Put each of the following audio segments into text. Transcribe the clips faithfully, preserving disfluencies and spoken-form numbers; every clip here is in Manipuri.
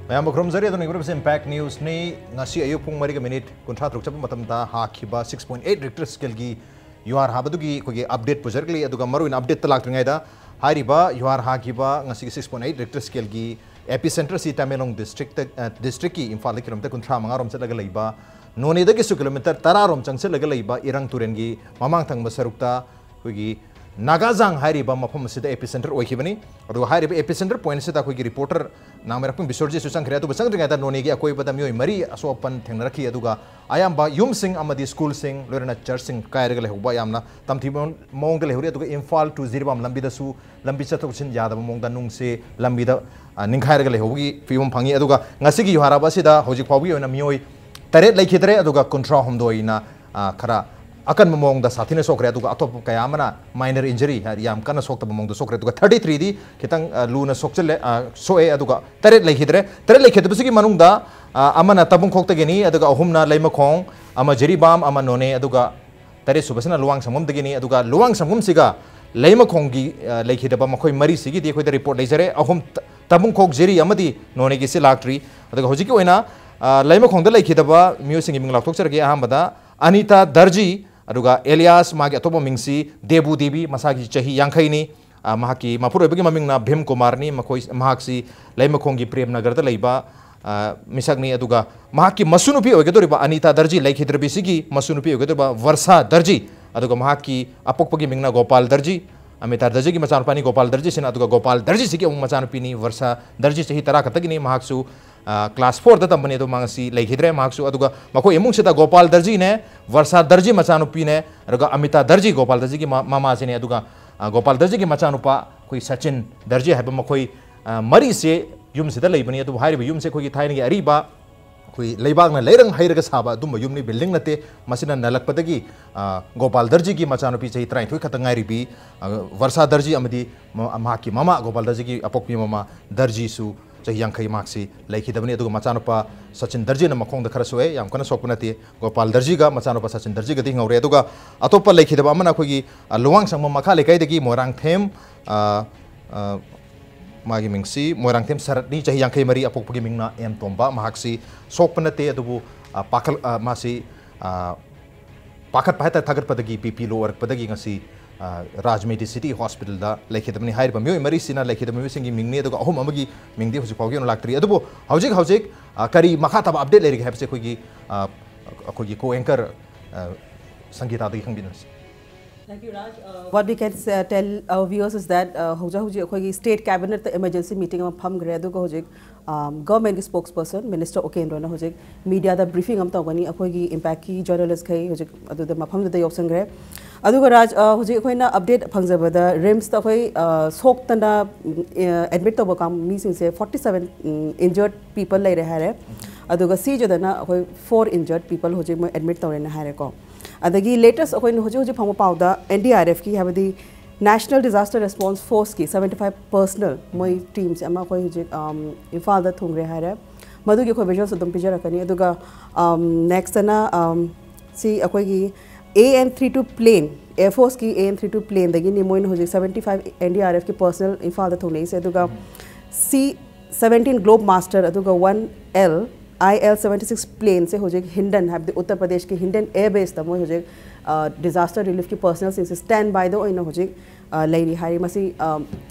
ꯃꯌꯥꯝꯕꯨ ꯈꯨꯔꯨꯝꯖꯔꯤ꯫ ꯑꯗꯨꯅ ꯌꯦꯡꯕꯤꯔꯤꯕꯁꯤ Impact Newsꯅꯤ꯫ ꯉꯁꯤ ꯑꯌꯨꯛ ꯄꯨꯡ ꯃꯔꯤꯒ ꯃꯤꯅꯤꯠ ꯀꯨꯟꯊ꯭ꯔꯥ ꯇꯔꯨꯛ ꯆꯠꯄ ꯃꯇꯝꯗ ꯍꯥꯈꯤꯕ six point eight Richter scaleꯒꯤ ꯌꯨꯍꯥꯔ ꯍꯥꯕꯗꯨꯒꯤ ꯑꯩꯈꯣꯏꯒꯤ update ꯄꯨꯖꯔꯛꯂꯤ꯫ ꯑꯗꯨꯒ ꯃꯔꯨꯑꯣꯏꯅ updateꯇ ꯂꯥꯛꯇ꯭ꯔꯤꯉꯩꯗ, ꯍꯥꯏꯔꯤꯕ ꯌꯨꯍꯥꯔ ꯍꯥꯈꯤꯕ ꯉꯁꯤꯒꯤ six point eight Richter scaleꯒꯤ epicenterꯁꯤ Tamenglong districtꯇ, ꯑ, districtꯀꯤ ꯏꯝꯐꯥꯜꯗ kilometre ꯀꯨꯟꯊ꯭ꯔꯥ ꯃꯉꯥ ꯔꯣꯝ ꯆꯠꯂꯒ ꯂꯩꯕ, ꯅꯣꯅꯦꯗꯒꯤꯁꯨ kilometre ꯇꯔꯥ ꯔꯣꯝ ꯆꯪꯁꯤꯜꯂꯒ ꯂꯩꯕ ꯏꯔꯪ ꯇꯨꯔꯦꯜꯒꯤ ꯃꯃꯥꯡ ꯊꯪꯕ ꯁꯔꯨꯛꯇ ꯑꯩꯈꯣꯏꯒꯤ ꯅꯥꯒꯥꯖꯥꯡ ꯍꯥꯏꯔꯤꯕ ꯃꯐꯝ ꯑꯁꯤꯗ epicentre ꯑꯣꯏꯈꯤꯕꯅꯤ꯫ ꯑꯗꯨꯒ ꯍꯥꯏꯔꯤꯕ epicentre pointꯁꯤꯗ ꯑꯩꯈꯣꯏꯒꯤ reporter ꯅꯥꯃꯩꯔꯥꯛꯄꯝ ꯕꯤꯁ꯭ꯋꯔꯖꯤꯠꯁꯨ ꯆꯪꯈ꯭ꯔꯦ꯫ ꯑꯗꯨꯕꯨ ꯆꯪꯗ꯭ꯔꯤꯉꯩꯗ ꯅꯣꯅꯦꯒꯤ ꯑꯀꯣꯏꯕꯗ ꯃꯤꯑꯣꯏ ꯃꯔꯤ ꯑꯁꯣꯛ ꯑꯄꯟ ꯊꯦꯡꯅꯔꯛꯈꯤ꯫ ꯑꯗꯨꯒ ꯑꯌꯥꯝꯕ ꯌꯨꯝꯁꯤꯡ ꯑꯃꯗꯤ schoolꯁꯤꯡ, ꯂꯣꯏꯅꯅ churchꯁꯤꯡ ꯀꯥꯏꯔꯒ ꯂꯩꯍꯧꯕ ꯌꯥꯝꯅ ꯇꯝꯊꯤꯕ ꯃꯑꯣꯡꯗ ꯂꯩꯍꯧꯔꯤ꯫ ꯑꯗꯨꯒ ꯏꯝꯐꯥꯜ to ꯖꯤꯔꯤꯕꯥꯝ ꯂꯝꯕꯤꯗꯁꯨ ꯂꯝꯕꯤ ꯆꯠꯊꯣꯛ ꯆꯠꯁꯤꯟ ꯌꯥꯗꯕ ꯃꯑꯣꯡꯗ ꯅꯨꯡꯁꯦ ꯂꯝꯕꯤꯗ, ꯑ, ꯅꯤꯡꯈꯥꯏꯔꯒ ꯂꯩꯍꯧꯕꯒꯤ ꯐꯤꯕꯝ ꯐꯪꯉꯤ꯫ ꯑꯗꯨꯒ ꯉꯁꯤꯒꯤ ꯌꯨꯍꯥꯔ ꯍꯥꯕ ꯑꯁꯤꯗ ꯍꯧꯖꯤꯛ ꯐꯥꯎꯕꯒꯤ ꯑꯣꯏꯅ ꯃꯤꯑꯣꯏ ꯇꯔꯦꯠ ꯂꯩꯈꯤꯗ꯭ꯔꯦ, ꯑꯗꯨꯒ ꯀꯨꯟꯊ꯭ꯔꯥ ꯍꯨꯝꯗꯣꯏꯅ, ꯑ, ꯈꯔ ꯑꯀꯟꯕ ꯃꯑꯣꯡꯗ ꯁꯥꯊꯤꯅ ꯁꯣꯛꯈ꯭ꯔꯦ, ꯑꯗꯨꯒ ꯑꯇꯣꯞꯄ ꯀꯌꯥ ꯑꯃꯅ minor injury, ꯍꯥꯏꯗꯤ ꯌꯥꯝ ꯀꯟꯅ ꯁꯣꯛꯇꯕ ꯃꯑꯣꯡꯗ ꯁꯣꯛꯈ꯭ꯔꯦ, ꯑꯗꯨꯒ thirty threeꯗꯤ ꯈꯤꯇꯪ, ꯑ, ꯂꯨꯅ ꯁꯣꯛꯆꯜꯂꯦ, ꯑ, ꯁꯣꯛꯑꯦ, ꯑꯗꯨꯒ ꯇꯔꯦꯠ ꯂꯩꯈꯤꯗ꯭ꯔꯦ꯫ ꯇꯔꯦꯠ ꯂꯩꯈꯤꯗꯕꯁꯤꯒꯤ ꯃꯅꯨꯡꯗ, ꯑ, ꯑꯃꯅ ꯇꯕꯨꯡꯈꯣꯛꯇꯒꯤꯅꯤ, ꯑꯗꯨꯒ ꯑꯍꯨꯝꯅ ꯂꯩꯃꯈꯣꯡ, ꯑꯃ ꯖꯤꯔꯤꯕꯥꯝ, ꯑꯃ ꯅꯣꯅꯦ, ꯑꯗꯨꯒ ꯇꯔꯦꯠ ꯁꯨꯕꯁꯤꯅ ꯂꯨꯋꯥꯡꯁꯪꯕꯝꯗꯒꯤꯅꯤ꯫ ꯑꯗꯨꯒ ꯂꯨꯋꯥꯡꯁꯪꯕꯝꯁꯤꯒ ꯂꯩꯃꯈꯣꯡꯒꯤ, ꯑ, ꯂꯩꯈꯤꯗꯕ ꯃꯈꯣꯏ ꯃꯔꯤꯁꯤꯒꯤꯗꯤ ꯑꯩꯈꯣꯏꯗ report ꯂꯩꯖꯔꯦ꯫ ꯑꯍꯨꯝ ꯇ-, ꯇꯕꯨꯡꯈꯣꯛ, ꯖꯤꯔꯤ ꯑꯃꯗꯤ ꯅꯣꯅꯦꯒꯤꯁꯤ ꯂꯥꯛꯇ꯭ꯔꯤ꯫ ꯑꯗꯨꯒ ꯍꯧꯖꯤꯛꯀꯤ ꯑꯣꯏꯅ, ꯑ, ꯂꯩꯃꯈꯣꯡꯗ ꯂꯩꯈꯤꯗꯕ ꯃꯤꯑꯣꯏꯁꯤꯡꯒꯤ ꯃꯤꯡ ꯂꯥꯎꯊꯣꯛꯆꯔꯒꯦ꯫ ꯑꯍꯥꯟꯕꯗ ꯑꯅꯤꯇꯥ ꯗꯔꯖꯤ, ꯑꯗꯨꯒ alias ꯃꯥꯒꯤ ꯑꯇꯣꯞꯄ ꯃꯤꯡꯁꯤ ꯗꯦꯕꯨ ꯗꯦꯕꯤ, ꯃꯁꯥꯒꯤ ꯆꯍꯤ ꯌꯥꯡꯈꯩꯅꯤ꯫ ꯑ, ꯃꯍꯥꯛꯀꯤ ꯃꯄꯨꯔꯣꯏꯕꯒꯤ ꯃꯃꯤꯡꯅ ꯚꯤꯝ ꯀꯨꯃꯥꯔꯅꯤ꯫ ꯃꯈꯣꯏ, ꯃꯍꯥꯛꯁꯤ ꯂꯩꯃꯈꯣꯡꯒꯤ ꯄ꯭ꯔꯦꯝ ꯅꯒꯔꯗ ꯂꯩꯕ, ꯑ, ꯃꯤꯁꯛꯅꯤ꯫ ꯑꯗꯨꯒ ꯃꯍꯥꯛꯀꯤ ꯃꯁꯨꯅꯨꯄꯤ ꯑꯣꯏꯒꯗꯧꯔꯤꯕ ꯑꯅꯤꯇꯥ ꯗꯔꯖꯤ ꯂꯩꯈꯤꯗ꯭ꯔꯕꯤꯁꯤꯒꯤ ꯃꯁꯨꯅꯨꯄꯤ ꯑꯣꯏꯒꯗꯧꯔꯤꯕ ꯚꯔꯁꯥ ꯗꯔꯖꯤ, ꯑꯗꯨꯒ ꯃꯍꯥꯛꯀꯤ ꯑꯄꯣꯛꯄꯒꯤ ꯃꯤꯡꯅ ꯒꯣꯄꯥꯜ ꯗꯔꯖꯤ, ꯑꯃꯤꯇꯥ ꯗꯔꯖꯤꯒꯤ ꯃꯆꯥꯅꯨꯄꯥꯅꯤ ꯒꯣꯄꯥꯜ ꯗꯔꯖꯤꯁꯤꯅ꯫ ꯑꯗꯨꯒ ꯒꯣꯄꯥꯜ ꯗꯔꯖꯤꯁꯤꯒꯤ ꯑꯃꯨꯛ ꯃꯆꯥꯅꯨꯄꯤꯅꯤ ꯚꯔꯁꯥ ꯗꯔꯖꯤ, ꯆꯍꯤ ꯇꯔꯥ ꯈꯛꯇꯒꯤꯅꯤ꯫ ꯃꯍꯥꯛꯁꯨ, ꯑ, class fourꯗ ꯇꯝꯕꯅꯤ, ꯑꯗꯨ ꯃꯍꯥꯛ ꯉꯁꯤ ꯂꯩꯈꯤꯗ꯭ꯔꯦ꯫ ꯃꯍꯥꯛꯁꯨ, ꯑꯗꯨꯒ ꯃꯈꯣꯏ ꯏꯃꯨꯡꯁꯤꯗ ꯒꯣꯄꯥꯜ ꯗꯔꯖꯤꯅꯦ, ꯚꯔꯁꯥ ꯗꯔꯖꯤ ꯃꯆꯥꯅꯨꯄꯤꯅꯦ, ꯑꯗꯨꯒ ꯑꯃꯤꯇꯥ ꯗꯔꯖꯤ ꯒꯣꯄꯥꯜ ꯗꯔꯖꯤꯒꯤ ꯃ-, ꯃꯃꯥꯁꯤꯅꯦ, ꯑꯗꯨꯒ, ꯑ, ꯒꯣꯄꯥꯜ ꯗꯔꯖꯤꯒꯤ ꯃꯆꯥꯅꯨꯄꯥ ꯑꯩꯈꯣꯏ ꯁꯆꯤꯟ ꯗꯔꯖꯤ ꯍꯥꯏꯕ, ꯃꯈꯣꯏ, ꯑ, ꯃꯔꯤꯁꯦ ꯌꯨꯝꯁꯤꯗ ꯂꯩꯕꯅꯤ꯫ ꯑꯗꯨꯕꯨ ꯍꯥꯏꯔꯤꯕ ꯌꯨꯝꯁꯦ ꯑꯩꯈꯣꯏꯒꯤ ꯊꯥꯏꯅꯒꯤ ꯑꯔꯤꯕ, ꯑꯩꯈꯣꯏ ꯂꯩꯕꯥꯛꯅ ꯂꯩꯔꯪ ꯍꯩꯔꯒ ꯁꯥꯕ ꯑꯗꯨꯝꯕ ꯌꯨꯝꯅꯤ, building ꯅꯠꯇꯦ꯫ ꯃꯁꯤꯅ ꯅꯜꯂꯛꯄꯗꯒꯤ, ꯑ, ꯒꯣꯄꯥꯜ ꯗꯔꯖꯤꯒꯤ ꯃꯆꯥꯅꯨꯄꯤ ꯆꯍꯤ ꯇꯔꯥꯅꯤꯊꯣꯏ ꯈꯛꯇ ꯉꯥꯏꯔꯤꯕꯤ, ꯑ, ꯚꯔꯁꯥ ꯗꯔꯖꯤ ꯑꯃꯗꯤ ꯃ-, ꯃꯍꯥꯛꯀꯤ ꯃꯃꯥ, ꯒꯣꯄꯥꯜ ꯗꯔꯖꯤꯒꯤ ꯑꯄꯣꯛꯄꯤ ꯃꯃꯥ ꯗꯔꯖꯤꯁꯨ ꯆꯍꯤ ꯌꯥꯡꯈꯩ ꯃꯍꯥꯛꯁꯤ ꯂꯩꯈꯤꯗꯕꯅꯤ꯫ ꯑꯗꯨꯒ ꯃꯆꯥꯅꯨꯄꯥ ꯁꯆꯤꯟ ꯗꯔꯖꯤꯅ ꯃꯈꯣꯡꯗ ꯈꯔ ꯁꯣꯛꯑꯦ, ꯌꯥꯝ ꯀꯟꯅ ꯁꯣꯛꯄ ꯅꯠꯇꯦ꯫ ꯒꯣꯄꯥꯜ ꯗꯔꯖꯤꯒ ꯃꯆꯥꯅꯨꯄꯥ ꯁꯆꯤꯟ ꯗꯔꯖꯤꯒꯗꯤ ꯍꯤꯡꯍꯧꯔꯦ꯫ ꯑꯗꯨꯒ ꯑꯇꯣꯞꯄ ꯂꯩꯈꯤꯗꯕ ꯑꯃꯅ ꯑꯩꯈꯣꯏꯒꯤ, ꯑ, ꯂꯨꯋꯥꯡꯁꯪꯕꯝ ꯃꯈꯥ ꯂꯩꯀꯥꯏꯗꯒꯤ ꯃꯣꯏꯔꯥꯡꯊꯦꯝ, ꯑ, ꯑ, ꯃꯥꯒꯤ ꯃꯤꯡꯁꯤ ꯃꯣꯏꯔꯥꯡꯊꯦꯝ ꯁꯔꯠꯅꯤ, ꯆꯍꯤ ꯌꯥꯡꯈꯩ ꯃꯔꯤ, ꯑꯄꯣꯛꯄꯒꯤ ꯃꯤꯡꯅ ꯑꯦꯝ ꯇꯣꯝꯕ꯫ ꯃꯍꯥꯛꯁꯤ ꯁꯣꯛꯄ ꯅꯠꯇꯦ, ꯑꯗꯨꯕꯨ, ꯑ, ꯄꯥꯈꯠ-, ꯑ, ꯃꯥꯁꯤ, ꯑ, ꯄꯥꯈꯠꯄ ꯍꯥꯏꯇꯥꯔꯦ, ꯊꯥꯒꯠꯄꯗꯒꯤ, ꯕꯤ ꯄꯤ ꯂꯣ ꯑꯣꯏꯔꯛꯄꯗꯒꯤ ꯉꯁꯤ, ꯑ, ꯔꯥꯖ ꯃꯦꯗꯤꯁꯤꯇꯤ ꯍꯣꯁꯄꯤꯇꯥꯜꯗ ꯂꯩꯈꯤꯗꯕꯅꯤ꯫ ꯍꯥꯏꯔꯤꯕ ꯃꯤꯑꯣꯏ ꯃꯔꯤꯁꯤꯅ ꯂꯩꯈꯤꯗꯕ ꯃꯤꯑꯣꯏꯁꯤꯡꯒꯤ ꯃꯤꯡꯅꯤ, ꯑꯗꯨꯒ ꯑꯍꯨꯝ ꯑꯃꯒꯤ ꯃꯤꯡꯗꯤ ꯍꯧꯖꯤꯛ ꯐꯥꯎꯒꯤ ꯑꯣꯏꯅ ꯂꯥꯛꯇ꯭ꯔꯤ꯫ ꯑꯗꯨꯕꯨ ꯍꯧꯖꯤꯛ ꯍꯧꯖꯤꯛ, ꯑ, ꯀꯔꯤ ꯃꯈꯥ ꯇꯥꯕ ꯑꯞꯗꯦꯠ ꯂꯩꯔꯤꯒꯦ ꯍꯥꯏꯕꯁꯤ ꯑꯩꯈꯣꯏꯒꯤ, ꯑ, ꯑꯩꯈꯣꯏꯒꯤ ꯀꯣ ꯑꯦꯡꯀꯔ, ꯑ, ꯁꯪꯒꯤꯇꯥꯗꯒꯤ ꯈꯪꯕꯤꯅꯁꯤ꯫ Thank you, Raj. Uh, what we can say, tell our viewers is that, uh, ꯍꯧꯖꯤꯛ ꯍꯧꯖꯤꯛ ꯑꯩꯈꯣꯏꯒꯤ state cabinet emergency meeting ꯑꯃ ꯐꯝꯈ꯭ꯔꯦ, ꯑꯗꯨꯒ ꯍꯧꯖꯤꯛ, um, government ꯀꯤ spokesperson minister ꯎꯀꯦꯟꯗ꯭ꯔꯣꯅ ꯍꯧꯖꯤꯛ media ꯗ briefing ꯑꯃ ꯇꯧꯒꯅꯤ꯫ ꯑꯩꯈꯣꯏꯒꯤ impact ꯀꯤ journalist ꯈꯩ ꯍꯧꯖꯤꯛ ꯑꯗꯨꯗ ꯃꯐꯝꯗꯨꯗ ꯌꯧꯁꯟꯈ꯭ꯔꯦ꯫ ꯑꯗꯨꯒ ꯔꯥꯖ, uh, ꯍꯧꯖꯤꯛ ꯑꯩꯈꯣꯏꯅ update ꯐꯪꯖꯕꯗ RIMS ꯇ ꯑꯩꯈꯣꯏ, uh, ꯁꯣꯛꯇꯅ, uh, admit ꯇꯧꯕ ꯀꯥꯡ-, ꯃꯤꯁꯤꯡꯁꯦ forty seven, um, injured people ꯂꯩꯔꯦ ꯍꯥꯏꯔꯦ꯫ ꯑꯗꯨꯒ ꯁꯤꯖꯗꯅ ꯑꯩꯈꯣꯏ four injured people ꯍꯧꯖꯤꯛ ꯃꯣꯏ admit ꯇꯧꯔꯦꯅ ꯍꯥꯏꯔꯦꯀꯣ꯫ ꯑꯗꯒꯤ latest ꯑꯩꯈꯣꯏꯅ ꯍꯧꯖꯤꯛ ꯍꯧꯖꯤꯛ ꯐꯪꯕ ꯄꯥꯎꯗ N D R F ꯀꯤ, ꯍꯥꯏꯕꯗꯤ National Disaster Response Force ꯀꯤ seventy five personnel ꯃꯣꯏ team ꯁꯦ ꯑꯃ ꯑꯩꯈꯣꯏ ꯍꯧꯖꯤꯛ, um, ꯏꯝꯐꯥꯜꯗ ꯊꯨꯡꯈ꯭ꯔꯦ ꯍꯥꯏꯔꯦ꯫ ꯃꯗꯨꯒꯤ ꯑꯩꯈꯣꯏ visuals ꯑꯗꯨꯝ ꯄꯤꯖꯔꯛꯀꯅꯤ꯫ ꯑꯗꯨꯒ, um, next ꯇꯅ, um, ꯁꯤ ꯑꯩꯈꯣꯏꯒꯤ A N thirty two plane, Air Force ꯀꯤ A N thirty two plane ꯗꯒꯤꯅꯤ ꯃꯣꯏꯅ ꯍꯧꯖꯤꯛ seventy five N D R F ꯀꯤ personnel ꯏꯝꯐꯥꯜꯗ ꯊꯨꯡꯂꯛꯏꯁꯦ꯫ ꯑꯗꯨꯒ C seventeen Globemaster ꯑꯗꯨꯒ one L I L seventy six plane ꯁꯦ ꯍꯧꯖꯤꯛ ꯍꯤꯟꯗꯟ, ꯍꯥꯏꯕꯗꯤ ꯎꯠꯇꯔ ꯄ꯭ꯔꯗꯦꯁꯀꯤ ꯍꯤꯟꯗꯟ air base ꯇ ꯃꯣꯏ ꯍꯧꯖꯤꯛ, ꯑ, disaster relief ꯀꯤ personnel ꯁꯤꯡꯁꯦ standby ꯗ ꯑꯣꯏꯅ ꯍꯧꯖꯤꯛ, ꯑ, ꯂꯩꯔꯤ ꯍꯥꯏꯔꯤ꯫ ꯃꯁꯤ, ꯑ,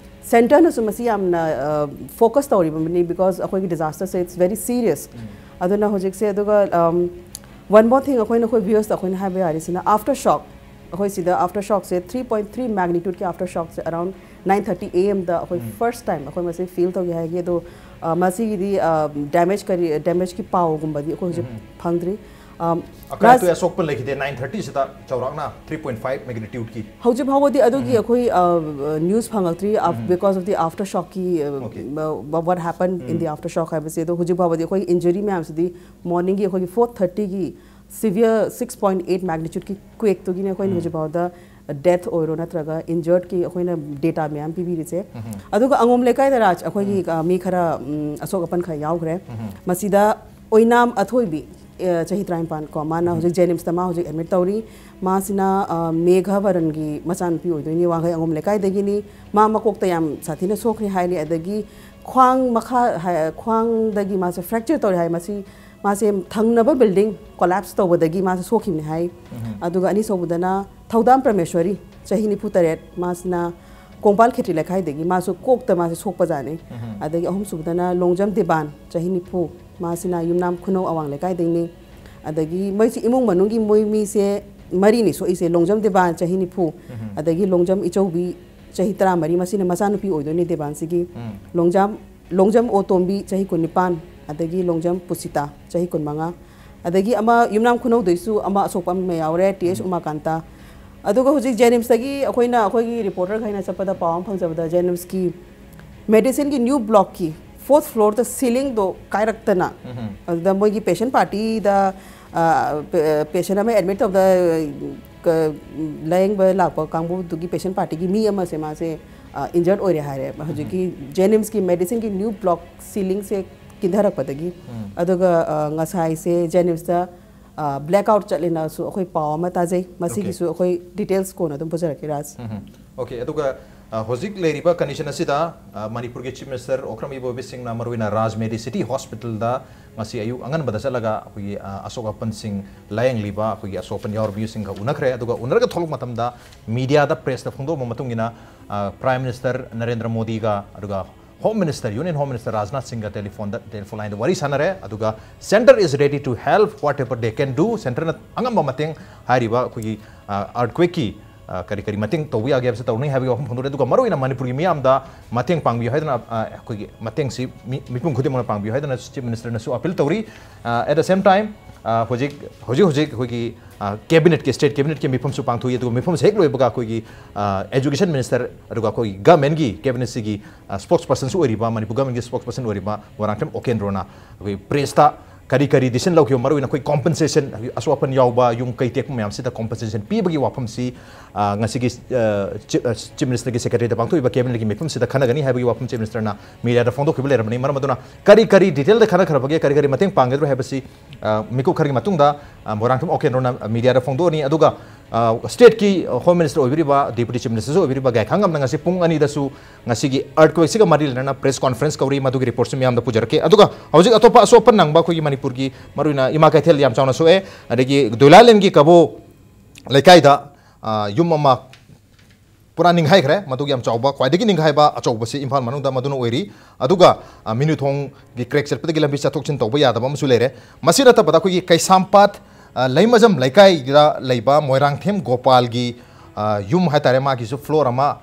center ꯅꯁꯨ ꯃꯁꯤ ꯌꯥꯝꯅ, ꯑ, focus ꯇꯧꯔꯤꯕꯅꯤ, because ꯑꯩꯈꯣꯏꯒꯤ disaster say it's very serious꯫ ꯑꯗꯨꯅ ꯍꯧꯖꯤꯛꯁꯦ, ꯑꯗꯨꯒ, um, one more thing ꯑꯩꯈꯣꯏꯅ ꯑꯩꯈꯣꯏ viewers ꯇ ꯑꯩꯈꯣꯏꯅ ꯍꯥꯏꯕ ꯌꯥꯔꯤꯁꯤꯅ aftershock, ꯑꯩꯈꯣꯏ ꯁꯤꯗ aftershock ꯁꯦ three point three magnitude ꯀꯤ aftershock say around nine thirty A M ꯗ ꯑꯩꯈꯣꯏ first time ꯑꯩꯈꯣꯏ ꯃꯁꯤ feel ꯇꯧꯒꯦ ꯍꯥꯏꯒꯦ꯫ ꯑꯗꯣ, ꯑ, ꯃꯁꯤꯒꯤꯗꯤ, ꯑ, damage ꯀꯔꯤ, damage ꯀꯤ ꯄꯥꯎꯒꯨꯝꯕꯗꯤ ꯑꯩꯈꯣꯏ ꯍꯧꯖꯤꯛ ꯐꯪꯗ꯭ꯔꯤ꯫ Um, ꯑꯀꯥꯏ ꯑꯇꯣꯏ ꯑꯁꯣꯛꯄ ꯂꯩꯈꯤꯗꯦ꯫ Nine thirty ꯁꯤꯗ ꯆꯥꯎꯔꯥꯛꯅ three point five magnitude ꯀꯤ꯫ ꯍꯧꯖꯤꯛ ꯐꯥꯎꯕꯗꯤ ꯑꯗꯨꯒꯤ ꯑꯩꯈꯣꯏ, ꯑ, news ꯐꯪꯉꯛꯇ꯭ꯔꯤ, ꯑ, because of the aftershock ꯀꯤ, ꯑ, Okay. what happened in the aftershock ꯍꯥꯏꯕꯁꯦ꯫ ꯑꯗꯣ ꯍꯧꯖꯤꯛ ꯐꯥꯎꯕꯗꯤ ꯑꯩꯈꯣꯏ injury ꯃꯌꯥꯝꯁꯤꯗꯤ morning ꯒꯤ ꯑꯩꯈꯣꯏꯒꯤ four thirty ꯒꯤ severe six point eight magnitude ꯀꯤ quake ꯇꯨꯒꯤꯅꯦ ꯑꯩꯈꯣꯏꯅ ꯍꯧꯖꯤꯛ ꯐꯥꯎꯗ death ꯑꯣꯏꯔꯣ ꯅꯠꯇ꯭ꯔꯒ injured ꯀꯤ ꯑꯩꯈꯣꯏꯅ data ꯃꯌꯥꯝ ꯄꯤꯕꯤꯔꯤꯁꯦ꯫ ꯑꯗꯨꯒ ꯑꯉꯣꯝ ꯂꯩꯀꯥꯏꯗ ꯔꯥꯖ ꯑꯩꯈꯣꯏꯒꯤ, ꯑ, ꯃꯤ ꯈꯔ, ꯎꯝ, ꯑꯁꯣꯛ ꯑꯄꯟ ꯈꯔ ꯌꯥꯎꯈ꯭ꯔꯦ꯫ ꯃꯁꯤꯗ ꯑꯣꯏꯅꯥꯝ ꯑꯊꯣꯏꯕꯤ, ꯑ, ꯆꯍꯤ ꯇꯔꯥꯅꯤꯄꯥꯟ ꯀꯣ, ꯃꯥꯅ ꯍꯧꯖꯤꯛ ꯖꯦꯅꯤꯝꯁꯇ ꯃꯥ ꯍꯧꯖꯤꯛ ꯑꯦꯗꯃꯤꯠ ꯇꯧꯔꯤ꯫ ꯃꯥꯁꯤꯅ, ꯑ, ꯃꯦꯘ ꯕꯔꯟꯒꯤ ꯃꯆꯥꯅꯨꯄꯤ ꯑꯣꯏꯗꯣꯏꯅꯤ, ꯋꯥꯡꯈꯩ ꯑꯉꯣꯝ ꯂꯩꯀꯥꯏꯗꯒꯤꯅꯤ꯫ ꯃꯥ ꯃꯀꯣꯛꯇ ꯌꯥꯝ ꯁꯥꯊꯤꯅ ꯁꯣꯛꯈ꯭ꯔꯦ ꯍꯥꯏꯔꯤ꯫ ꯑꯗꯒꯤ ꯈ꯭ꯋꯥꯡ ꯃꯈꯥ ꯍꯥꯏ-, ꯈ꯭ꯋꯥꯡꯗꯒꯤ ꯃꯥꯁꯦ ꯐ꯭ꯔꯦꯛꯆꯔ ꯇꯧꯔꯦ ꯍꯥꯏ꯫ ꯃꯁꯤ ꯃꯥꯁꯦ ꯊꯪꯅꯕ ꯕꯤꯜꯗꯤꯡ ꯀꯣꯂꯥꯞꯁ ꯇꯧꯕꯗꯒꯤ ꯃꯥꯁꯦ ꯁꯣꯛꯈꯤꯕꯅꯤ ꯍꯥꯏ꯫ ꯑꯗꯨꯒ ꯑꯅꯤꯁꯨꯕꯗꯅ ꯊꯧꯗꯥꯝ ꯄ꯭ꯔꯃꯦꯁꯣꯔꯤ, ꯆꯍꯤ ꯅꯤꯐꯨ ꯇꯔꯦꯠ, ꯃꯥꯁꯤꯅ ꯀꯣꯡꯄꯥꯜ ꯈꯦꯇ꯭ꯔꯤ ꯂꯩꯀꯥꯏꯗꯒꯤ ꯃꯥꯁꯨ ꯀꯣꯛꯇ ꯃꯥꯁꯦ ꯁꯣꯛꯄꯖꯥꯠꯅꯤ꯫ ꯑꯗꯒꯤ ꯑꯍꯨꯝꯁꯨꯕꯗꯅ ꯂꯣꯡꯖꯝ ꯗꯦꯕꯥꯟ, ꯆꯍꯤ ꯅꯤꯐꯨ, ꯃꯥꯁꯤꯅ ꯌꯨꯝꯅꯥꯝ ꯈꯨꯅꯧ ꯑꯋꯥꯡ ꯂꯩꯀꯥꯏꯗꯒꯤꯅꯤ꯫ ꯑꯗꯒꯤ ꯃꯣꯏꯁꯤ ꯏꯃꯨꯡ ꯃꯅꯨꯡꯒꯤ ꯃꯣꯏ ꯃꯤꯁꯦ ꯃꯔꯤꯅꯤ ꯁꯣꯛꯏꯁꯦ: ꯂꯣꯡꯖꯝ ꯗꯦꯕꯥꯟ, ꯆꯍꯤ ꯅꯤꯐꯨ, ꯑꯗꯒꯤ ꯂꯣꯡꯖꯝ ꯏꯆꯧꯕꯤ, ꯆꯍꯤ ꯇꯔꯥꯃꯔꯤ, ꯃꯁꯤꯅ ꯃꯆꯥꯅꯨꯄꯤ ꯑꯣꯏꯗꯣꯏꯅꯤ ꯗꯦꯕꯥꯟꯁꯤꯒꯤ꯫ ꯂꯣꯡꯖꯥꯝ, ꯂꯣꯡꯖꯝ ꯑꯣꯇꯣꯝꯕꯤ, ꯆꯍꯤ ꯀꯨꯟꯅꯤꯄꯥꯟ, ꯑꯗꯒꯤ ꯂꯣꯡꯖꯝ ꯄꯨꯁꯤꯇꯥ, ꯆꯍꯤ ꯀꯨꯟꯃꯉꯥ, ꯑꯗꯒꯤ ꯑꯃ ꯌꯨꯝꯅꯥꯝ ꯈꯨꯅꯧꯗꯩꯁꯨ ꯑꯃ ꯑꯁꯣꯛꯄ ꯑꯃ ꯌꯥꯎꯔꯦ, ꯇꯤ ꯑꯦꯁ ꯎꯃꯥꯀꯥꯟꯇ꯫ ꯑꯗꯨꯒ ꯍꯧꯖꯤꯛ ꯖꯦꯅꯤꯝꯁꯇꯒꯤ ꯑꯩꯈꯣꯏꯅ, ꯑꯩꯈꯣꯏꯒꯤ ꯔꯤꯄꯣꯔꯇꯔꯈꯩꯅ ꯆꯠꯄꯗ ꯄꯥꯎ ꯑꯃ ꯐꯪꯖꯕꯗ, ꯖꯦꯅꯤꯝꯁꯀꯤ ꯃꯦꯗꯤꯁꯤꯟꯒꯤ ꯅ꯭ꯌꯨ ꯕ꯭ꯂꯣꯛꯀꯤ ꯐꯣꯔꯠ ꯐ꯭ꯂꯣꯔꯗ ꯁꯤꯂꯤꯡꯗꯣ ꯀꯥꯏꯔꯛꯇꯅ, ꯑꯗꯨꯗ ꯃꯣꯏꯒꯤ ꯄꯦꯁꯦꯟ ꯄꯥꯔꯇꯤꯗ, ꯑ, ꯄꯦ-, ꯄꯦꯁꯦꯟ ꯑꯃ ꯑꯦꯗꯃꯤꯠ ꯇꯧꯕꯗ, ꯑ, ꯀ-, ꯂꯥꯌꯦꯡꯕ ꯂꯥꯛꯄ ꯀꯥꯡꯕꯨꯗꯨꯒꯤ ꯄꯦꯁꯦꯟ ꯄꯥꯔꯇꯤꯒꯤ ꯃꯤ ꯑꯃꯁꯦ ꯃꯥꯁꯦ, ꯑ, ꯏꯟꯖꯔꯠ ꯑꯣꯏꯔꯦ ꯍꯥꯏꯔꯦ꯫ ꯍꯧꯖꯤꯛꯀꯤ ꯖꯦꯅꯤꯝꯁꯀꯤ ꯃꯦꯗꯤꯁꯤꯟꯒꯤ ꯅ꯭ꯌꯨ ꯕ꯭ꯂꯣꯛ ꯁꯤꯂꯤꯡꯁꯦ ꯀꯤꯟꯊꯔꯛꯄꯗꯒꯤ꯫ ꯑꯗꯨꯒ, ꯑ, ꯉꯁꯥꯏꯁꯦ ꯖꯦꯅꯤꯝꯁꯇ, ꯑ, ꯕ꯭ꯂꯦꯛ ꯑꯥꯎꯠ ꯆꯠꯂꯦꯅꯁꯨ ꯑꯩꯈꯣꯏ ꯄꯥꯎ ꯑꯃ ꯇꯥꯖꯩ꯫ ꯃꯁꯤꯒꯤꯁꯨ ꯑꯩꯈꯣꯏ ꯗꯤꯇꯦꯜꯁ ꯀꯣꯟꯅ ꯑꯗꯨꯝ ꯄꯨꯖꯔꯛꯀꯦ, ꯔꯥꯖ꯫ ꯎꯝ, ꯎꯝ꯫ ꯑꯣꯀꯦ, ꯑꯗꯨꯒ, ꯑ, ꯍꯧꯖꯤꯛ ꯂꯩꯔꯤꯕ ꯀꯟꯗꯤꯁꯟ ꯑꯁꯤꯗ, ꯑ, ꯃꯅꯤꯄꯨꯔꯒꯤ ꯆꯤꯐ ꯃꯤꯅꯤꯁꯇꯔ ꯑꯣꯀ꯭ꯔꯝ ꯏꯕꯣꯕꯤ ꯁꯤꯡꯅ ꯃꯔꯨꯑꯣꯏꯅ ꯔꯥꯖ ꯃꯦꯗꯤ ꯁꯤꯇꯤ ꯍꯣꯁꯄꯤꯇꯥꯜꯗ ꯉꯁꯤ ꯑꯌꯨꯛ ꯑꯉꯟꯕꯗ ꯆꯠꯂꯒ ꯑꯩꯈꯣꯏꯒꯤ, ꯑ, ꯑꯁꯣꯛ ꯑꯄꯟꯁꯤꯡ ꯂꯥꯌꯦꯡꯂꯤꯕ ꯑꯩꯈꯣꯏꯒꯤ ꯑꯁꯣꯛ ꯑꯄꯟ ꯌꯥꯎꯔꯕ ꯃꯤꯑꯣꯏꯁꯤꯡꯒ ꯎꯅꯈ꯭ꯔꯦ꯫ ꯑꯗꯨꯒ ꯎꯅꯔꯒ ꯊꯣꯛꯂꯛꯄ ꯃꯇꯝꯗ ꯃꯤꯗꯤꯌꯥꯗ ꯄ꯭ꯔꯦꯁꯇ ꯐꯣꯡꯗꯣꯛꯄ ꯃꯇꯨꯡ ꯏꯟꯅ, ꯑ, ꯄ꯭ꯔꯥꯏꯝ ꯃꯤꯅꯤꯁꯇꯔ ꯅꯔꯦꯟꯗ꯭ꯔ ꯃꯣꯗꯤꯒ, ꯑꯗꯨꯒ home minister, union home minister Rajnath ꯁꯤꯡꯒ ꯇꯦꯂꯤꯐꯣꯟꯗ, ꯇꯦꯂꯤꯐꯣꯟ ꯂꯥꯏꯟꯗ ꯋꯥꯔꯤ ꯁꯥꯟꯅꯔꯦ꯫ ꯑꯗꯨꯒ "Centre is ready to help whatever they can do", ꯁꯦꯟꯇꯔꯅ ꯑꯉꯝꯕ ꯃꯇꯦꯡ, ꯍꯥꯏꯔꯤꯕ ꯑꯩꯈꯣꯏꯒꯤ, ꯑ, ꯑꯥꯔꯠꯀ꯭ꯋꯦꯛꯀꯤ, ꯑ, ꯀꯔꯤ ꯀꯔꯤ ꯃꯇꯦꯡ ꯇꯧꯕ ꯌꯥꯒꯦ ꯍꯥꯏꯕꯁꯤ ꯇꯧꯅꯤ ꯍꯥꯏꯕꯒꯤ ꯋꯥꯐꯝ ꯐꯣꯡꯗꯣꯔꯛꯑꯦ꯫ ꯑꯗꯨꯒ ꯃꯔꯨꯑꯣꯏꯅ ꯃꯅꯤꯄꯨꯔꯒꯤ ꯃꯤꯌꯥꯝꯗ ꯃꯇꯦꯡ ꯄꯥꯡꯕꯤꯌꯨ ꯍꯥꯏꯗꯅ, ꯑ, ꯑꯩꯈꯣꯏꯒꯤ ꯃꯇꯦꯡꯁꯤ ꯃꯤ-, ꯃꯤꯄꯨꯝ ꯈꯨꯗꯤꯡꯃꯛꯅ ꯄꯥꯡꯕꯤꯌꯨ ꯍꯥꯏꯗꯅ ꯆꯤꯐ ꯃꯤꯅꯤꯁꯇꯔꯅꯁꯨ ꯑꯄꯤꯜ ꯇꯧꯔꯤ꯫ ꯑ, at the same time, ꯑ, ꯍꯧꯖꯤꯛ, ꯍꯧꯖꯤꯛ ꯍꯧꯖꯤꯛ ꯑꯩꯈꯣꯏꯒꯤ, ꯑ, ꯀꯦꯕꯤꯅꯦꯠꯀꯤ, ꯁ꯭ꯇꯦꯠ ꯀꯦꯕꯤꯅꯦꯠꯀꯤ ꯃꯤꯐꯝꯁꯨ ꯄꯥꯡꯊꯣꯛꯏ꯫ ꯑꯗꯨꯒ ꯃꯤꯐꯝꯁꯦ ꯍꯦꯛ ꯂꯣꯏꯕꯒ ꯑꯩꯈꯣꯏꯒꯤ, ꯑ, ꯑꯦꯖꯨꯀꯦꯁꯟ ꯃꯤꯅꯤꯁꯇꯔ, ꯑꯗꯨꯒ ꯑꯩꯈꯣꯏꯒꯤ ꯒꯃꯦꯟꯒꯤ ꯀꯦꯕꯤꯅꯦꯠꯁꯤꯒꯤ, ꯑ, ꯁ꯭ꯄꯣꯛꯁ ꯄꯔꯁꯟꯁꯨ ꯑꯣꯏꯔꯤꯕ, ꯃꯅꯤꯄꯨꯔ ꯒꯃꯦꯟꯒꯤ ꯁ꯭ꯄꯣꯛꯁ ꯄꯔꯁꯟ ꯑꯣꯏꯔꯤꯕ ꯃꯣꯏꯔꯥꯡꯊꯦꯝ ꯑꯣꯀꯦꯟꯗ꯭ꯔꯣꯅ ꯑꯩꯈꯣꯏ ꯄ꯭ꯔꯦꯁꯇ ꯀꯔꯤ ꯀꯔꯤ decision ꯂꯧꯈꯤꯕ, ꯃꯔꯨꯑꯣꯏꯅ ꯑꯩꯈꯣꯏ compensation, ꯑꯁꯣꯛ ꯑꯄꯟ ꯌꯥꯎꯕ ꯌꯨꯝ ꯀꯩ ꯇꯦꯛꯄ ꯃꯌꯥꯝꯁꯤꯗ compensation ꯄꯤꯕꯒꯤ ꯋꯥꯐꯝꯁꯤ, ꯑ, ꯉꯁꯤꯒꯤ, ꯑ, Chief, ꯑ, Chief Ministerꯒꯤ Secretariatꯗ ꯄꯥꯡꯊꯣꯛꯏꯕ cabinetꯀꯤ ꯃꯤꯐꯝꯁꯤꯗ ꯈꯟꯅꯒꯅꯤ ꯍꯥꯏꯕꯒꯤ ꯋꯥꯐꯝ Chief Ministerꯅ mediaꯗ ꯐꯣꯡꯗꯣꯛꯈꯤꯕ ꯂꯩꯔꯝꯕꯅꯤ꯫ ꯃꯔꯝ ꯑꯗꯨꯅ ꯀꯔꯤ ꯀꯔꯤ detailꯗ ꯈꯟꯅꯈ꯭ꯔꯕꯒꯦ, ꯀꯔꯤ ꯀꯔꯤ ꯃꯇꯦꯡ ꯄꯥꯡꯒꯗ꯭ꯔꯣ ꯍꯥꯏꯕꯁꯤ, ꯑ, ꯃꯤꯀꯨꯞ ꯈꯔꯒꯤ ꯃꯇꯨꯡꯗ, ꯑ, ꯃꯣꯏꯔꯥꯡꯊꯦꯝ ꯑꯣꯀꯦꯟꯗ꯭ꯔꯣꯅ mediaꯗ ꯐꯣꯡꯗꯣꯛꯑꯅꯤ꯫ ꯑꯗꯨꯒ, ꯑ, stateꯀꯤ Home Minister ꯑꯣꯏꯕꯤꯔꯤꯕ, Deputy Chief Ministerꯁꯨ ꯑꯣꯏꯕꯤꯔꯤꯕ ꯒꯥꯏꯈꯥꯡꯉꯝꯅ ꯉꯁꯤ ꯄꯨꯡ ꯑꯅꯤꯗꯁꯨ ꯉꯁꯤꯒꯤ earthquakeꯁꯤꯒ ꯃꯔꯤ ꯂꯩꯅꯅ press conference ꯀꯧꯔꯤ, ꯃꯗꯨꯒꯤ reportꯁꯨ ꯃꯤꯌꯥꯝꯗ ꯄꯨꯖꯔꯛꯀꯦ꯫ ꯑꯗꯨꯒ ꯍꯧꯖꯤꯛ ꯑꯇꯣꯞꯄ ꯑꯁꯣꯛ ꯑꯄꯟ ꯅꯪꯕ ꯑꯩꯈꯣꯏꯒꯤ ꯃꯅꯤꯄꯨꯔꯒꯤ ꯃꯔꯨꯑꯣꯏꯅ ꯏꯃꯥ ꯀꯩꯊꯦꯜ ꯌꯥꯝ ꯆꯥꯎꯅ ꯁꯣꯛꯑꯦ, ꯑꯗꯒꯤ ꯗꯣꯏꯂꯥꯂꯦꯟꯒꯤ ꯀꯕꯣ ꯂꯩꯀꯥꯏꯗ, ꯑ, ꯌꯨꯝ ꯑꯃ ꯄꯨꯔꯥ ꯅꯤꯡꯈꯥꯏꯈ꯭ꯔꯦ꯫ ꯃꯗꯨꯒꯤ ꯌꯥꯝ ꯆꯥꯎꯕ, ꯈ꯭ꯋꯥꯏꯗꯒꯤ ꯅꯤꯡꯈꯥꯏꯕ ꯑꯆꯧꯕꯁꯤ ꯏꯝꯐꯥꯜ ꯃꯅꯨꯡꯗ ꯃꯗꯨꯅ ꯑꯣꯏꯔꯤ꯫ ꯑꯗꯨꯒ, ꯑ, ꯃꯤꯅꯨꯊꯣꯡꯒꯤ crack ꯆꯠꯄꯗꯒꯤ ꯂꯝꯕꯤ ꯆꯠꯊꯣꯛ ꯆꯠꯁꯤꯟ ꯇꯧꯕ ꯌꯥꯗꯕ ꯑꯃꯁꯨ ꯂꯩꯔꯦ꯫ ꯃꯁꯤ ꯅꯠꯇꯕꯗ ꯑꯩꯈꯣꯏꯒꯤ ꯀꯩꯁꯥꯝꯄꯥꯠ, ꯑ, ꯂꯩꯃꯖꯝ ꯂꯩꯀꯥꯏꯗ ꯂꯩꯕ ꯃꯣꯏꯔꯥꯡꯊꯦꯝ ꯒꯣꯄꯥꯜꯒꯤ, ꯑ, ꯌꯨꯝ ꯍꯥꯏꯇꯥꯔꯦ, ꯃꯥꯒꯤꯁꯨ floor ꯑꯃ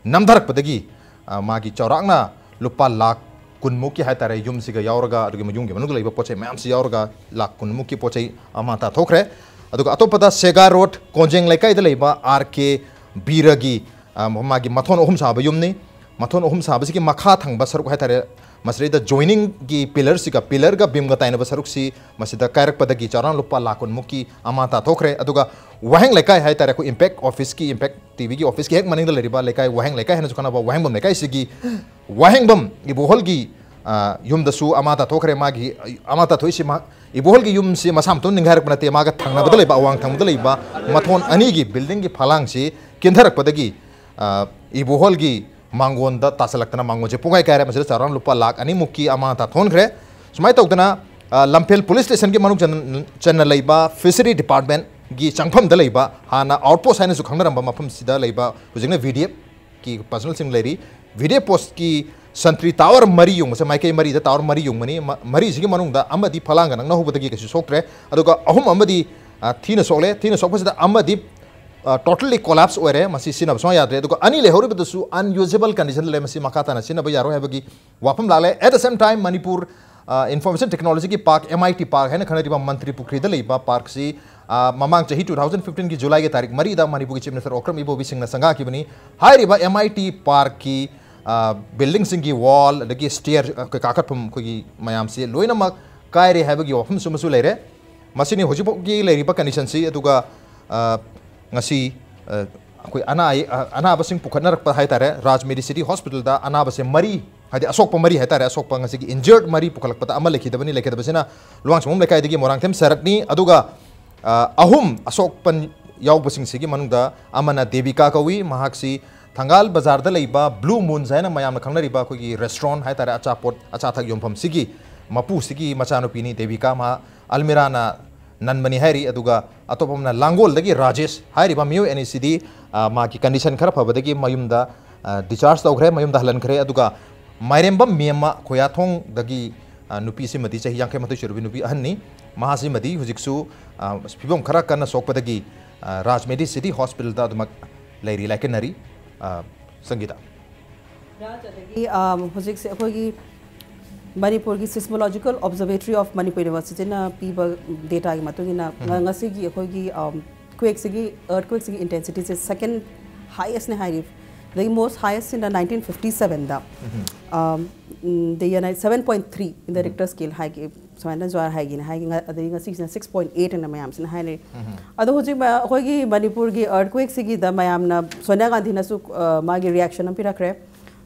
ꯅꯝꯊꯔꯛꯄꯗꯒꯤ, ꯑ, ꯃꯥꯒꯤ ꯆꯥꯎꯔꯥꯛꯅ ꯂꯨꯄꯥ ꯂꯥꯈ ꯀꯨꯟꯃꯨꯛꯀꯤ ꯍꯥꯏꯇꯥꯔꯦ, ꯌꯨꯝꯁꯤꯒ ꯌꯥꯎꯔꯒ, ꯑꯗꯨꯒꯤ ꯌꯨꯝꯒꯤ ꯃꯅꯨꯡꯗ ꯂꯩꯕ ꯄꯣꯠ ꯆꯩ ꯃꯌꯥꯝꯁꯤ ꯌꯥꯎꯔꯒ ꯂꯥꯈ ꯀꯨꯟꯃꯨꯛꯀꯤ ꯄꯣꯠ ꯆꯩ ꯑꯃꯥꯡ ꯑꯇꯥ ꯊꯣꯛꯈ꯭ꯔꯦ꯫ ꯑꯗꯨꯒ ꯑꯇꯣꯞꯄꯗ ꯁꯦꯒꯥ ꯔꯣꯗ ꯀꯣꯟꯖꯦꯡ ꯂꯩꯀꯥꯏꯗ ꯂꯩꯕ ꯑꯥꯔ ꯀꯦ ꯕꯤꯔꯒꯤ, ꯑ, ꯃꯥꯒꯤ ꯃꯊꯣꯟ ꯑꯍꯨꯝ ꯁꯥꯕ ꯌꯨꯝꯅꯤ꯫ ꯃꯊꯣꯟ ꯑꯍꯨꯝ ꯁꯥꯕꯁꯤꯒꯤ ꯃꯈꯥ ꯊꯪꯕ ꯁꯔꯨꯛ ꯍꯥꯏꯇꯥꯔꯦ, ꯃꯁꯤꯗꯩꯗ joiningꯒꯤ pillarꯁꯤꯒ, pillarꯒ beamꯒ ꯇꯥꯏꯅꯕ ꯁꯔꯨꯛꯁꯤ ꯃꯁꯤꯗ ꯀꯥꯏꯔꯛꯄꯗꯒꯤ ꯆꯥꯎꯔꯥꯛꯅ ꯂꯨꯄꯥ ꯂꯥꯈ ꯀꯨꯟꯃꯨꯛꯀꯤ ꯑꯃꯥꯡ ꯑꯇꯥ ꯊꯣꯛꯈ꯭ꯔꯦ꯫ ꯑꯗꯨꯒ ꯋꯥꯍꯦꯡ ꯂꯩꯀꯥꯏ ꯍꯥꯏꯇꯥꯔꯦ, ꯑꯩꯈꯣꯏ Impact officeꯀꯤ, Impact TVꯒꯤ officeꯀꯤ ꯍꯦꯛ ꯃꯅꯤꯡꯗ ꯂꯩꯔꯤꯕ ꯂꯩꯀꯥꯏ, ꯋꯥꯍꯦꯡ ꯂꯩꯀꯥꯏ ꯍꯥꯏꯅꯁꯨ ꯈꯪꯅꯕ ꯋꯥꯍꯦꯡꯕꯝ ꯂꯩꯀꯥꯏꯁꯤꯒꯤ ꯋꯥꯍꯦꯡꯕꯝ ꯏꯕꯣꯍꯜꯒꯤ, ꯑ, ꯌꯨꯝꯗꯁꯨ ꯑꯃꯥꯡ ꯑꯇꯥ ꯊꯣꯛꯈ꯭ꯔꯦ꯫ ꯃꯥꯒꯤ ꯑꯃꯥꯡ ꯑꯇꯥ ꯊꯣꯛꯏꯁꯤ ꯃꯥ, ꯏꯕꯣꯍꯜꯒꯤ ꯌꯨꯝꯁꯤ ꯃꯁꯥ ꯃꯇꯣꯝ ꯅꯤꯡꯈꯥꯏꯔꯛꯄ ꯅꯠꯇꯦ, ꯃꯥꯒ ꯊꯪꯅꯕꯗ ꯂꯩꯕ, ꯑꯋꯥꯡ ꯊꯪꯕꯗ ꯂꯩꯕ ꯃꯊꯣꯟ ꯑꯅꯤꯒꯤ buildingꯒꯤ ꯐꯂꯥꯡꯁꯤ ꯀꯤꯟꯊꯔꯛꯄꯗꯒꯤ, ꯑ, ꯏꯕꯣꯍꯜꯒꯤ ꯃꯥꯡꯒꯣꯟꯗ ꯇꯥꯁꯤꯜꯂꯛꯇꯅ ꯃꯥꯡꯒꯣꯟꯁꯦ ꯄꯨꯡꯀꯥꯏ ꯀꯥꯏꯔꯦ꯫ ꯃꯁꯤꯗ ꯆꯥꯎꯔꯥꯛꯅ ꯂꯨꯄꯥ ꯂꯥꯈ ꯑꯅꯤꯃꯨꯛꯀꯤ ꯑꯃꯥꯡ ꯑꯇꯥ ꯊꯣꯛꯍꯟꯈ꯭ꯔꯦ꯫ ꯁꯨꯃꯥꯏꯅ ꯇꯧꯗꯅ, ꯑ, ꯂꯝꯐꯦꯜ police stationꯒꯤ ꯃꯅꯨꯡ ꯆꯟ-, ꯆꯟꯅ ꯂꯩꯕ Fishery Departmentꯒꯤ ꯆꯪꯐꯝꯗ ꯂꯩꯕ ꯍꯥꯟꯅ outpost ꯍꯥꯏꯅꯁꯨ ꯈꯪꯅꯔꯝꯕ ꯃꯐꯝꯁꯤꯗ ꯂꯩꯕ ꯍꯧꯖꯤꯛꯅ VDFꯀꯤ personnelꯁꯤꯡ ꯂꯩꯔꯤ꯫ VDF postꯀꯤ sentry tower ꯃꯔꯤ ꯌꯨꯡꯕꯁꯦ, ꯃꯥꯏꯀꯩ ꯃꯔꯤꯗ tower ꯃꯔꯤ ꯌꯨꯡꯕꯅꯤ꯫ ꯃ-, ꯃꯔꯤꯁꯤꯒꯤ ꯃꯅꯨꯡꯗ ꯑꯃꯗꯤ ꯐꯂꯥꯡꯒ ꯅꯛꯅꯍꯧꯕꯗꯒꯤ ꯀꯩꯁꯨ ꯁꯣꯛꯇ꯭ꯔꯦ꯫ ꯑꯗꯨꯒ ꯑꯍꯨꯝ ꯑꯃꯗꯤ, ꯑ, ꯊꯤꯅ ꯁꯣꯛꯂꯦ꯫ ꯊꯤꯅ ꯁꯣꯛꯄꯁꯤꯗ ꯑꯃꯗꯤ, ꯑ, totally collapse ꯑꯣꯏꯔꯦ, ꯃꯁꯤ ꯁꯤꯖꯤꯟꯅꯕ ꯁꯨꯡꯌꯥ ꯌꯥꯗ꯭ꯔꯦ꯫ ꯑꯗꯨꯒ ꯑꯅꯤ ꯂꯩꯍꯧꯔꯤꯕꯗꯨꯁꯨ unusable conditionꯗ ꯂꯩ, ꯃꯁꯤ ꯃꯈꯥ ꯇꯥꯅ ꯁꯤꯖꯤꯟꯅꯕ ꯌꯥꯔꯣꯏ ꯍꯥꯏꯕꯒꯤ ꯋꯥꯐꯝ ꯂꯥꯛꯂꯦ꯫ At the same time, Manipur, ꯑ, Information Technologyꯒꯤ park, MIT park ꯍꯥꯏꯅ ꯈꯪꯅꯔꯤꯕ ꯃꯟꯇ꯭ꯔꯤ ꯄꯨꯈ꯭ꯔꯤꯗ ꯂꯩꯕ parkꯁꯤ, ꯑ, ꯃꯃꯥꯡ ꯆꯍꯤ two thousand fifteenꯒꯤ Julyꯒꯤ ꯇꯥꯔꯤꯛ ꯃꯔꯤꯗ ꯃꯅꯤꯄꯨꯔꯒꯤ Chief Minister ꯑꯣꯀ꯭ꯔꯝ ꯏꯕꯣꯕꯤ ꯁꯤꯡꯅ ꯁꯪꯒꯥꯈꯤꯕꯅꯤ꯫ ꯍꯥꯏꯔꯤꯕ MIT parkꯀꯤ, ꯑ, buildingꯁꯤꯡꯒꯤ wall ꯑꯗꯒꯤ stair, ꯑ, ꯀꯥꯈꯠꯐꯝ ꯑꯩꯈꯣꯏꯒꯤ ꯃꯌꯥꯝꯁꯤ ꯂꯣꯏꯅꯃꯛ ꯀꯥꯏꯔꯦ ꯍꯥꯏꯕꯒꯤ ꯋꯥꯐꯝꯁꯨ ꯑꯃꯁꯨ ꯂꯩꯔꯦ꯫ ꯃꯁꯤꯅꯤ ꯍꯧꯖꯤꯛꯐꯥꯎꯒꯤ ꯂꯩꯔꯤꯕ condition ꯁꯤ꯫ ꯑꯗꯨꯒ, ꯑ, ꯉꯁꯤ, ꯑ, ꯑꯩꯈꯣꯏ ꯑꯅꯥ ꯑꯌꯦꯛ, ꯑ, ꯑꯅꯥꯕꯁꯤꯡ ꯄꯨꯈꯠꯅꯔꯛꯄ ꯍꯥꯏ ꯇꯥꯔꯦ, ꯔꯥꯖ ꯃꯦꯗꯤ ꯁꯤꯇꯤ ꯍꯣꯁꯄꯤꯇꯥꯜꯗ ꯑꯅꯥꯕꯁꯦ ꯃꯔꯤ, ꯍꯥꯏꯗꯤ ꯑꯁꯣꯛꯄ ꯃꯔꯤ ꯍꯥꯏ ꯇꯥꯔꯦ, ꯑꯁꯣꯛꯄ ꯉꯁꯤꯒꯤ injured ꯃꯔꯤ ꯄꯨꯈꯠꯂꯛꯄꯗ ꯑꯃ ꯂꯩꯈꯤꯗꯕꯅꯤ꯫ ꯂꯩꯈꯤꯗꯕꯁꯤꯅ ꯂꯨꯋꯥꯡꯁꯪꯕꯝ ꯂꯩꯀꯥꯏꯗꯒꯤ ꯃꯣꯏꯔꯥꯡꯊꯦꯝ ꯁꯔꯠꯅꯤ꯫ ꯑꯗꯨꯒ, ꯑ, ꯑꯍꯨꯝ ꯑꯁꯣꯛꯄ ꯌꯥꯎꯕꯁꯤꯡꯁꯤꯒꯤ ꯃꯅꯨꯡꯗ ꯑꯃꯅ ꯗꯦꯕꯤꯀꯥ ꯀꯧꯏ꯫ ꯃꯍꯥꯛꯁꯤ ꯊꯪꯒꯥꯜ ꯕꯖꯥꯔꯗ ꯂꯩꯕ Blue Moons ꯍꯥꯏꯅ ꯃꯌꯥꯝꯅ ꯈꯪꯅꯔꯤꯕ ꯑꯩꯈꯣꯏꯒꯤ restaurant ꯍꯥꯏ ꯇꯥꯔꯦ, ꯑꯆꯥꯄꯣꯠ, ꯑꯆꯥ ꯑꯊꯛ ꯌꯣꯟꯐꯝꯁꯤꯒꯤ ꯃꯄꯨꯁꯤꯒꯤ ꯃꯆꯥꯅꯨꯄꯤꯅꯤ꯫ ꯗꯦꯕꯤꯀꯥ ꯃꯍꯥꯛ ꯑꯜꯃꯤꯔꯥꯅ ꯅꯟꯕꯅꯤ ꯍꯥꯏꯔꯤ꯫ ꯑꯗꯨꯒ ꯑꯇꯣꯞꯄ ꯑꯃꯅ ꯂꯥꯡꯒꯣꯜꯗꯒꯤ ꯔꯥꯖꯦꯁ ꯍꯥꯏꯔꯤꯕ ꯃꯤꯑꯣꯏ ꯑꯅꯤꯁꯤꯗꯤ, ꯑ, ꯃꯥꯒꯤ condition ꯈꯔ ꯐꯕꯗꯒꯤ ꯃꯌꯨꯝꯗ, ꯑ, discharge ꯇꯧꯈ꯭ꯔꯦ, ꯃꯌꯨꯝꯗ ꯍꯜꯍꯟꯈ꯭ꯔꯦ꯫ ꯑꯗꯨꯒ ꯃꯥꯏꯔꯦꯝꯕꯝ ꯃꯦꯝꯃ ꯈꯣꯌꯥꯊꯣꯡꯗꯒꯤ, ꯑ, ꯅꯨꯄꯤꯁꯤꯃꯗꯤ ꯆꯍꯤ ꯌꯥꯡꯈꯩ ꯃꯥꯊꯣꯏ ꯁꯨꯔꯕꯤ ꯅꯨꯄꯤ ꯑꯍꯟꯅꯤ꯫ ꯃꯍꯥꯛꯁꯤꯃꯗꯤ ꯍꯧꯖꯤꯛꯁꯨ, ꯑ, ꯐꯤꯕꯝ ꯈꯔ ꯀꯟꯅ ꯁꯣꯛꯄꯗꯒꯤ, ꯑ, ꯔꯥꯖ ꯃꯦꯗꯤ ꯁꯤꯇꯤ ꯍꯣꯁꯄꯤꯇꯥꯜꯗ ꯑꯗꯨꯃꯛ ꯂꯩꯔꯤ, ꯂꯥꯏꯀꯠꯅꯔꯤ꯫ ꯑ, ꯁꯪꯒꯤꯇꯥ꯫ ꯔꯥꯖ, ꯑꯗꯒꯤ, ꯑ, ꯍꯧꯖꯤꯛꯁꯦ ꯑꯩꯈꯣꯏꯒꯤ ꯃꯅꯤꯄꯨꯔꯒꯤ Seismological Observatory of Manipur University ꯅ ꯄꯤꯕ data ꯒꯤ ꯃꯇꯨꯡ ꯏꯟꯅ, ꯉ-, ꯎꯝ꯫ ꯉꯁꯤꯒꯤ ꯑꯩꯈꯣꯏꯒꯤ, ꯑꯝ, quake ꯁꯤꯒꯤ, earthquake ꯁꯤꯒꯤ intensity ꯁꯦ second highest ꯅꯦ ꯍꯥꯏꯔꯤ꯫ ꯑꯗꯒꯤ most highest ꯁꯤꯅ nineteen fifty seven ꯗ, ꯎꯝ꯫ ꯑꯝ, ꯎꯝ, the unit seven point three in the um. Richter scale ꯍꯥꯏꯒꯤ, ꯁꯨꯃꯥꯏꯅ ꯖ꯭ꯋꯥꯔ ꯍꯥꯏꯒꯤꯅ ꯍꯥꯏꯒꯤ, ꯉ-, ꯑꯗꯒꯤ ꯉꯁꯤꯁꯤꯅ six point eight ꯑꯅ ꯃꯌꯥꯝꯁꯤꯅ ꯍꯥꯏꯅꯔꯤ꯫ ꯎꯝ꯫ ꯑꯗꯣ ꯍꯧꯖꯤꯛ ꯃ-, ꯑꯩꯈꯣꯏꯒꯤ ꯃꯅꯤꯄꯨꯔꯒꯤ earthquake ꯁꯤꯒꯤꯗ ꯃꯌꯥꯝꯅ, ꯁꯣꯅꯤꯌꯥ ꯒꯥꯟꯙꯤꯅꯁꯨ, ꯑ, ꯃꯥꯒꯤ reaction ꯑꯃ ꯄꯤꯔꯛꯈ꯭ꯔꯦ꯫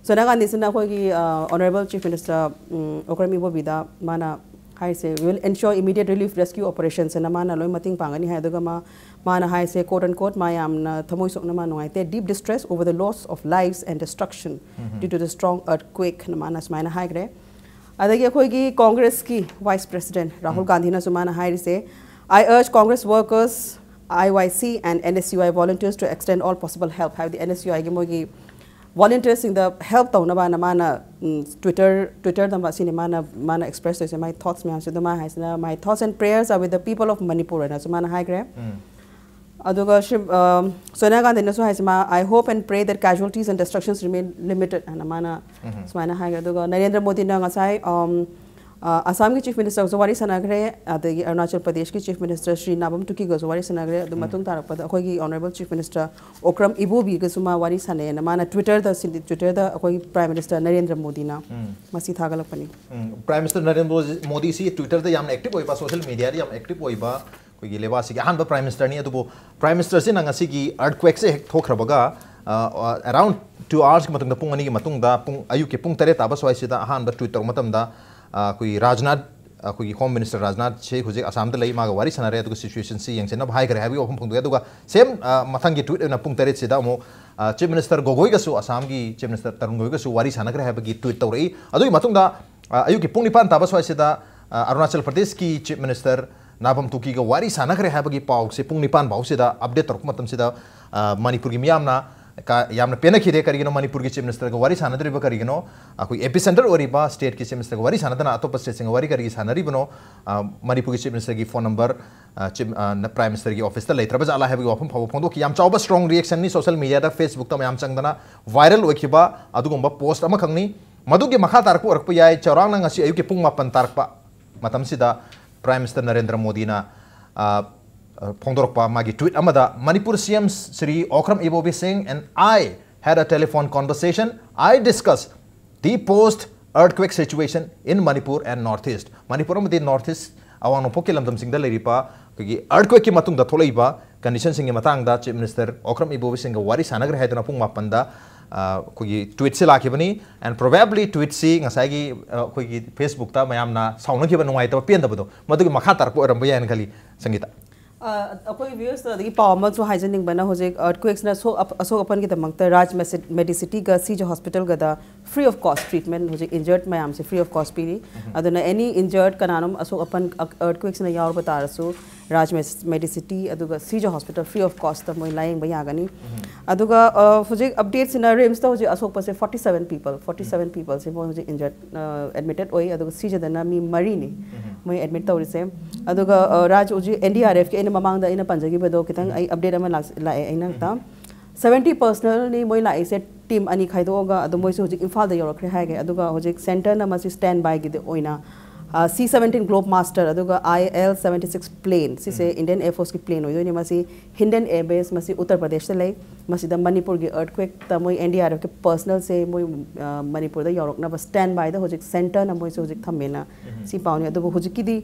ꯁꯣꯅꯤꯌꯥ ꯒꯥꯟꯙꯤꯁꯤꯅ ꯑꯩꯈꯣꯏꯒꯤ, ꯑ, Honourable Chief Minister, ꯎꯝ, ꯑꯣꯀ꯭ꯔꯝ ꯏꯕꯣꯕꯤꯗ ꯃꯥꯅ ꯍꯥꯏꯔꯤꯁꯦ, "We will ensure immediate relief rescue operations" ꯑꯅ ꯃꯥꯅ ꯂꯣꯏ ꯃꯇꯦꯡ ꯄꯥꯡꯒꯅꯤ ꯍꯥꯏ꯫ ꯑꯗꯨꯒ ꯃꯥ, ꯃꯥꯅ ꯍꯥꯏꯔꯤꯁꯦ, quote unquote, "ꯃꯥ ꯌꯥꯝꯅ ꯊꯃꯣꯏ ꯁꯣꯛꯅ ꯃꯥ ꯅꯨꯡꯉꯥꯏꯇꯦ, deep distress over the loss of lives and destruction um. due to the strong earthquake" ꯑꯅ ꯃꯥꯅ ꯁꯨꯃꯥꯏꯅ ꯍꯥꯏꯈ꯭ꯔꯦ꯫ ꯑꯗꯒꯤ ꯑꯩꯈꯣꯏꯒꯤ Congress ꯀꯤ Vice President ꯔꯥꯍꯨꯜ ꯎꯝ꯫ ꯒꯥꯟꯙꯤꯅꯁꯨ ꯃꯥꯅ ꯍꯥꯏꯔꯤꯁꯦ, "I urge Congress workers, I Y C and N S U I volunteers to extend all possible help" ꯍꯥꯏꯕꯗꯤ N S U I ꯒꯤ ꯃꯣꯏꯒꯤ volunteers ꯁꯤꯡꯗ help ꯇꯧꯅꯕꯅ ꯃꯥꯅ, ꯎꯝ, Twitter, Twitter ꯗ ꯃꯁꯤꯅꯤ ꯃꯥꯅ, ꯃꯥꯅ express ꯇꯧꯔꯤꯁꯦ, ꯃꯥꯒꯤ thoughts ꯃꯌꯥꯝꯁꯦ꯫ ꯑꯗꯣ ꯃꯥ ꯍꯥꯏꯁꯤꯅ, "My thoughts and prayers are with the people of Manipur" ꯍꯥꯏꯅꯁꯨ ꯃꯥꯅ ꯍꯥꯏꯈ꯭ꯔꯦ꯫ ꯎꯝ꯫ ꯑꯗꯨꯒ ꯁꯤ, ꯑ, ꯁꯣꯅꯤꯌꯥ ꯒꯥꯟꯙꯤꯅꯁꯨ ꯍꯥꯏꯁꯦ, ꯃꯥ, "I hope and pray that casualties and destructions remain limited" ꯍꯥꯏꯅ ꯃꯥꯅ ꯎꯝ꯫ ꯁꯨꯃꯥꯏꯅ ꯍꯥꯏꯈ꯭ꯔꯦ꯫ ꯑꯗꯨꯒ ꯅꯔꯦꯟꯗ꯭ꯔ ꯃꯣꯗꯤꯅ ꯉꯁꯥꯏ, ꯑꯝ, ꯑ, ꯑꯁꯥꯝꯒꯤ ꯆꯤꯐ ꯃꯤꯅꯤꯁꯇꯔꯒꯁꯨ ꯋꯥꯔꯤ ꯁꯥꯟꯅꯈ꯭ꯔꯦ, ꯑꯗꯒꯤ ꯑꯔꯨꯅꯥꯆꯜ ꯄ꯭ꯔꯗꯦꯁꯀꯤ ꯆꯤꯐ ꯃꯤꯅꯤꯁꯇꯔ ꯁ꯭ꯔꯤ ꯅꯥꯕꯝ ꯇꯨꯀꯤꯒꯁꯨ ꯋꯥꯔꯤ ꯁꯥꯟꯅꯈ꯭ꯔꯦ꯫ ꯑꯗꯨ ꯃꯇꯨꯡ ꯇꯥꯔꯛꯄꯗ ꯑꯩꯈꯣꯏꯒꯤ ꯑꯣꯅꯔꯦꯕꯜ ꯆꯤꯐ ꯃꯤꯅꯤꯁꯇꯔ ꯑꯣꯀ꯭ꯔꯝ ꯏꯕꯣꯕꯤꯒꯁꯨ ꯃꯥ ꯋꯥꯔꯤ ꯁꯥꯟꯅꯩꯑꯅ ꯃꯥꯅ ꯇ꯭ꯋꯤꯇꯔꯗ, ꯁꯤꯗꯤ ꯇ꯭ꯋꯤꯇꯔꯗ ꯑꯩꯈꯣꯏꯒꯤ ꯄ꯭ꯔꯥꯏꯝ ꯃꯤꯅꯤꯁꯇꯔ ꯅꯔꯦꯟꯗ꯭ꯔ ꯃꯣꯗꯤꯅ ꯃꯁꯤ ꯊꯥꯒꯠꯂꯛꯄꯅꯤ꯫ ꯄ꯭ꯔꯥꯏꯝ ꯃꯤꯅꯤꯁꯇꯔ ꯅꯔꯦꯟꯗ꯭ꯔ ꯃꯣꯗꯤꯁꯤ ꯇ꯭ꯋꯤꯇꯔꯗ ꯌꯥꯝꯅ ꯑꯦꯛꯇꯤꯚ ꯑꯣꯏꯕ, ꯁꯣꯁꯤꯌꯦꯜ ꯃꯤꯗꯤꯌꯥꯗ ꯌꯥꯝꯅ ꯑꯦꯛꯇꯤꯚ ꯑꯣꯏꯕ ꯑꯩꯈꯣꯏꯒꯤ ꯂꯩꯕꯥꯛꯁꯤꯒꯤ ꯑꯍꯥꯟꯕ ꯄ꯭ꯔꯥꯏꯝ ꯃꯤꯅꯤꯁꯇꯔꯅꯤ꯫ ꯑꯗꯨꯕꯨ ꯄ꯭ꯔꯥꯏꯝ ꯃꯤꯅꯤꯁꯇꯔꯁꯤꯅ ꯉꯁꯤꯒꯤ ꯑꯔꯠꯀ꯭ꯋꯦꯛꯁꯦ ꯍꯦꯛ ꯊꯣꯛꯈ꯭ꯔꯕꯒ ꯑꯔꯥꯎꯟ ꯇꯨ ꯑꯋꯥꯔꯁꯀꯤ ꯃꯇꯨꯡꯗ, ꯄꯨꯡ ꯑꯅꯤꯒꯤ ꯃꯇꯨꯡꯗ, ꯄꯨꯡ ꯑꯌꯨꯛꯀꯤ ꯄꯨꯡ ꯇꯔꯦꯠ ꯇꯥꯕ ꯁ꯭ꯋꯥꯏꯁꯤꯗ ꯑꯍꯥꯟꯕ ꯇ꯭ꯋꯤꯠ ꯇꯧꯔꯛꯄ ꯃꯇꯝꯗ, ꯑ, ꯑꯩꯈꯣꯏꯒꯤ ꯔꯥꯖꯅꯥꯊ, ꯑꯩꯈꯣꯏꯒꯤ ꯍꯣꯝ ꯃꯤꯅꯤꯁꯇꯔ ꯔꯥꯖꯅꯥꯊ ꯁꯦ ꯍꯧꯖꯤꯛ ꯑꯁꯥꯝꯗ ꯂꯩ, ꯃꯥꯒ ꯋꯥꯔꯤ ꯁꯥꯟꯅꯔꯦ, ꯑꯗꯨꯒ ꯁꯤꯆꯨꯋꯦꯁꯟꯁꯤ ꯌꯦꯡꯁꯤꯟꯅꯕ ꯍꯥꯏꯈ꯭ꯔꯦ ꯍꯥꯏꯕꯒꯤ ꯋꯥꯐꯝ ꯐꯣꯡꯗꯣꯛꯑꯦ꯫ ꯑꯗꯨꯒ ꯁꯦꯝ, ꯑ, ꯃꯊꯪꯒꯤ ꯇ꯭ꯋꯤꯠ ꯑꯣꯏꯅ ꯄꯨꯡ ꯇꯔꯦꯠꯁꯤꯗ ꯑꯃꯨꯛ, ꯑ, ꯆꯤꯐ ꯃꯤꯅꯤꯁꯇꯔ ꯒꯣꯒꯣꯏꯒꯁꯨ, ꯑꯁꯥꯝꯒꯤ ꯆꯤꯐ ꯃꯤꯅꯤꯁꯇꯔ ꯇꯔꯨꯟ ꯒꯣꯒꯣꯏꯒꯁꯨ ꯋꯥꯔꯤ ꯁꯥꯟꯅꯈ꯭ꯔꯦ ꯍꯥꯏꯕꯒꯤ ꯇ꯭ꯋꯤꯠ ꯇꯧꯔꯛꯏ꯫ ꯑꯗꯨꯒꯤ ꯃꯇꯨꯡꯗ, ꯑ, ꯑꯌꯨꯛꯀꯤ ꯄꯨꯡ ꯅꯤꯄꯥꯟ ꯇꯥꯕ ꯁ꯭ꯋꯥꯏꯁꯤꯗ, ꯑ, ꯑꯔꯨꯅꯥꯆꯜ ꯄ꯭ꯔꯗꯦꯁꯀꯤ ꯆꯤꯐ ꯃꯤꯅꯤꯁꯇꯔ ꯅꯥꯕꯝ ꯇꯨꯀꯤꯒ ꯋꯥꯔꯤ ꯁꯥꯟꯅꯈ꯭ꯔꯦ ꯍꯥꯏꯕꯒꯤ ꯄꯥꯎꯁꯦ ꯄꯨꯡ ꯅꯤꯄꯥꯟ ꯐꯥꯎꯁꯤꯗ ꯑꯞꯗꯦꯠ ꯇꯧꯔꯛꯄ ꯃꯇꯝꯁꯤꯗ, ꯑ, ꯃꯅꯤꯄꯨꯔꯒꯤ ꯃꯤꯌꯥꯝꯅ ꯀ-, ꯌꯥꯝꯅ ꯄꯦꯟꯅꯈꯤꯗꯦ꯫ ꯀꯔꯤꯒꯤꯅꯣ ꯃꯅꯤꯄꯨꯔꯒꯤ ꯆꯤꯐ ꯃꯤꯅꯤꯁꯇꯔꯒ ꯋꯥꯔꯤ ꯁꯥꯟꯅꯗ꯭ꯔꯤꯕ ꯀꯔꯤꯒꯤꯅꯣ? ꯑꯩꯈꯣꯏ ꯑꯦꯄꯤꯁꯦꯟꯇꯔ ꯑꯣꯏꯔꯤꯕ ꯁ꯭ꯇꯦꯠꯀꯤ ꯆꯤꯐ ꯃꯤꯅꯤꯁꯇꯔꯒ ꯋꯥꯔꯤ ꯁꯥꯟꯅꯗꯅ ꯑꯇꯣꯞꯄ ꯁ꯭ꯇꯦꯠꯁꯤꯡꯒ ꯋꯥꯔꯤ ꯀꯔꯤꯒꯤ ꯁꯥꯟꯅꯔꯤꯕꯅꯣ? ꯑ, ꯃꯅꯤꯄꯨꯔꯒꯤ ꯆꯤꯐ ꯃꯤꯅꯤꯁꯇꯔꯒꯤ ꯐꯣꯟ ꯅꯝꯕꯔ, ꯑ, ꯆꯤꯐ, ꯑ, ꯅ-, ꯄ꯭ꯔꯥꯏꯝ ꯃꯤꯅꯤꯁꯇꯔꯒꯤ ꯑꯣꯐꯤꯁꯇ ꯂꯩꯇ꯭ꯔꯕ ꯖꯥꯠꯂꯥ ꯍꯥꯏꯕꯒꯤ ꯋꯥꯐꯝ ꯐꯥꯎꯕ ꯐꯣꯡꯗꯣꯛꯈꯤ꯫ ꯌꯥꯝ ꯆꯥꯎꯕ ꯁ꯭ꯇ꯭ꯔꯣꯡ ꯔꯤꯌꯦꯛꯁꯟꯅꯤ꯫ ꯁꯣꯁꯤꯌꯦꯜ ꯃꯤꯗꯤꯌꯥꯗ, ꯐꯦꯁꯕꯨꯛꯇ ꯃꯌꯥꯝ ꯆꯪꯗꯅ ꯚꯥꯏꯔꯦꯜ ꯑꯣꯏꯈꯤꯕ ꯑꯗꯨꯒꯨꯝꯕ ꯄꯣꯁꯠ ꯑꯃꯈꯛꯅꯤ꯫ ꯃꯗꯨꯒꯤ ꯃꯈꯥ ꯇꯥꯔꯛꯄ ꯑꯣꯏꯔꯛꯄ ꯌꯥꯏ, ꯆꯥꯎꯔꯥꯛꯅ ꯉꯁꯤ ꯑꯌꯨꯛꯀꯤ ꯄꯨꯡ ꯃꯥꯄꯟ ꯇꯥꯔꯛꯄ ꯃꯇꯝꯁꯤꯗ ꯄ꯭ꯔꯥꯏꯝ ꯃꯤꯅꯤꯁꯇꯔ ꯅꯔꯦꯟꯗ꯭ꯔ ꯃꯣꯗꯤꯅ, ꯑ, ꯑ, ꯐꯣꯡꯗꯣꯔꯛꯄ ꯃꯥꯒꯤ ꯇ꯭ꯋꯤꯠ ꯑꯃꯗ, "Manipur C M Shri Okram Ibobi Singh and I had a telephone conversation. I discussed the post earthquake situation in Manipur and Northeast." Manipur ꯑꯃꯗꯤ ꯅꯣꯔꯠ ꯏꯁ, ꯑꯋꯥꯡ ꯅꯣꯡꯄꯣꯛꯀꯤ ꯂꯝꯗꯝꯁꯤꯡꯗ ꯂꯩꯔꯤꯕ ꯑꯩꯈꯣꯏꯒꯤ ꯑꯔꯠꯀ꯭ꯋꯦꯛꯀꯤ ꯃꯇꯨꯡꯗ ꯊꯣꯛꯂꯛꯏꯕ ꯀꯟꯗꯤꯁꯟꯁꯤꯡꯒꯤ ꯃꯇꯥꯡꯗ ꯆꯤꯐ ꯃꯤꯅꯤꯁꯇꯔ ꯑꯣꯀ꯭ꯔꯝ ꯏꯕꯣꯕꯤ ꯁꯤꯡꯒ ꯋꯥꯔꯤ ꯁꯥꯟꯅꯈ꯭ꯔꯦ ꯍꯥꯏꯗꯨꯅ ꯄꯨꯡ ꯃꯥꯄꯟꯗ, ꯑ, ꯑꯩꯈꯣꯏꯒꯤ ꯇ꯭ꯋꯤꯠꯁꯤ ꯂꯥꯛꯈꯤꯕꯅꯤ꯫ And probably ꯇ꯭ꯋꯤꯠꯁꯤ ꯉꯁꯥꯏꯒꯤ, ꯑ, ꯑꯩꯈꯣꯏꯒꯤ ꯐꯦꯁꯕꯨꯛꯇ ꯃꯌꯥꯝꯅ ꯁꯥꯎꯅꯈꯤꯕ, ꯅꯨꯡꯉꯥꯏꯇꯕ, ꯄꯦꯟꯗꯕꯗꯣ, ꯃꯗꯨꯒꯤ ꯃꯈꯥ ꯇꯥꯔꯛꯄ ꯑꯣꯏꯔꯝꯕ ꯌꯥꯏꯅ ꯈꯜꯂꯤ, ꯁꯪꯒꯤꯇꯥ꯫ ꯑ, ꯑꯩꯈꯣꯏ ꯚ꯭ꯌꯨꯋꯔꯁꯇ ꯑꯗꯒꯤ ꯄꯥꯎ ꯑꯃꯁꯨ ꯍꯥꯏꯖꯅꯤꯡꯕꯅ, ꯍꯧꯖꯤꯛ ꯑꯔꯠꯀ꯭ꯋꯦꯛꯁꯅ ꯑꯁꯣꯛ ꯑꯞ-, ꯑꯁꯣꯛ ꯑꯄꯟꯒꯤꯗꯃꯛꯇ ꯔꯥꯖ ꯃꯦꯁꯤ-, ꯃꯦꯗꯤꯁꯤꯇꯤꯒ ꯁꯤꯖ ꯍꯣꯁꯄꯤꯇꯥꯜꯒꯗ ꯐ꯭ꯔꯤ ꯑꯣꯐ ꯀꯣꯁ ꯇ꯭ꯔꯤꯠꯃꯦꯟ, ꯍꯧꯖꯤꯛ ꯏꯟꯖꯔꯠ ꯃꯌꯥꯝꯁꯦ ꯐ꯭ꯔꯤ ꯑꯣꯐ ꯀꯣꯁ ꯄꯤꯔꯤ꯫ ꯑꯗꯨꯅ ꯑꯦꯅꯤ ꯏꯟꯖꯔꯠ, ꯀꯅꯥꯅꯣꯝ ꯑꯁꯣꯛ ꯑꯄꯟ ꯑꯔꯠꯀ꯭ꯋꯦꯛꯁꯅ ꯌꯥꯎꯔꯕ ꯇꯥꯔꯁꯨ, ꯔꯥꯖ ꯃꯦꯁ-, ꯃꯦꯗꯤꯁꯤꯇꯤ ꯑꯗꯨꯒ ꯁꯤꯖ ꯍꯣꯁꯄꯤꯇꯥꯜ ꯐ꯭ꯔꯤ ꯑꯣꯐ ꯀꯣꯁꯇ ꯃꯣꯏ ꯂꯥꯌꯦꯡꯕ ꯌꯥꯒꯅꯤ꯫ ꯑꯗꯨꯒ, ꯑ, ꯍꯧꯖꯤꯛ ꯑꯞꯗꯦꯠꯁꯤꯅ ꯔꯤꯝꯁꯇ ꯍꯧꯖꯤꯛ ꯑꯁꯣꯛꯄꯁꯦ forty seven people, forty seven ꯄꯤꯄꯜꯁꯦ ꯃꯣꯏ ꯍꯧꯖꯤꯛ ꯏꯟꯖꯔꯠ, ꯑ, ꯑꯦꯗꯃꯤꯇꯦꯠ ꯑꯣꯏ, ꯑꯗꯨꯒ ꯁꯤꯖꯗꯅ ꯃꯤ ꯃꯔꯤꯅꯤ ꯃꯣꯏ ꯑꯦꯗꯃꯤꯠ ꯇꯧꯔꯤꯁꯦ꯫ ꯑꯗꯨꯒ, ꯑ, ꯔꯥꯖ ꯍꯧꯖꯤꯛ ꯑꯦꯟ ꯗꯤ ꯑꯥꯔ ꯑꯦꯐꯀꯤ ꯑꯩꯅ ꯃꯃꯥꯡꯗ ꯑꯩꯅ ꯄꯟꯖꯈꯤꯕꯗꯣ ꯈꯤꯇꯪ ꯑꯩ ꯑꯞꯗꯦꯠ ꯑꯃ ꯂꯥꯛ-, ꯂꯥꯛꯑꯦ ꯑꯩꯅ ꯍꯦꯛꯇ꯫ ꯁꯚꯦꯟꯇꯤ ꯄꯔꯁꯅꯦꯜꯅꯤ ꯃꯣꯏ ꯂꯥꯛꯏꯁꯦ, ꯇꯤꯝ ꯑꯅꯤ ꯈꯥꯏꯗꯣꯛꯑꯒ꯫ ꯑꯗꯣ ꯃꯣꯏꯁꯨ ꯍꯧꯖꯤꯛ ꯏꯝꯐꯥꯜꯗ ꯌꯧꯔꯛꯈ꯭ꯔꯦ ꯍꯥꯏꯒꯦ꯫ ꯑꯗꯨꯒ ꯍꯧꯖꯤꯛ ꯁꯦꯟꯇꯔꯅ ꯃꯁꯤ ꯁ꯭ꯇꯦꯟ ꯕꯥꯏꯒꯤꯗꯤ ꯑꯣꯏꯅ ꯁꯤ ꯁꯕꯦꯟꯇꯤꯟ ꯒ꯭ꯂꯣꯕ ꯃꯥꯁꯇꯔ ꯑꯗꯨꯒ ꯑꯥꯏ ꯑꯦꯜ ꯁꯕꯦꯟꯇꯤ ꯁꯤꯛꯁ ꯄ꯭ꯂꯦꯟ, ꯁꯤꯁꯦ ꯏꯟꯗꯤꯌꯟ ꯑꯦꯌꯔ ꯐꯣꯔꯁꯀꯤ ꯄ꯭ꯂꯦꯟ ꯑꯣꯏꯗꯣꯏꯅꯤ꯫ ꯃꯁꯤ ꯍꯤꯟꯗꯟ ꯑꯦꯌꯔ ꯕꯦꯁ, ꯃꯁꯤ ꯎꯠꯇꯔ ꯄ꯭ꯔꯗꯦꯁꯇ ꯂꯩ꯫ ꯃꯁꯤꯗ ꯃꯅꯤꯄꯨꯔꯒꯤ ꯑꯔꯊꯀ꯭ꯋꯦꯛꯇ ꯃꯣꯏ ꯑꯦꯟ ꯗꯤ ꯑꯥꯔ ꯑꯦꯐꯀꯤ ꯄꯔꯁꯅꯦꯜꯁꯦ ꯃꯣꯏ ꯑ, ꯃꯅꯤꯄꯨꯔꯗ ꯌꯧꯔꯛꯅꯕ ꯁ꯭ꯇꯦꯟ ꯕꯥꯏꯗ ꯍꯧꯖꯤꯛ ꯁꯦꯟꯇꯔꯅ ꯃꯣꯏꯁꯦ ꯍꯧꯖꯤꯛ ꯊꯝꯃꯦꯅ ꯁꯤ ꯄꯥꯎꯅꯤ꯫ ꯑꯗꯨꯕꯨ ꯍꯧꯖꯤꯛꯀꯤꯗꯤ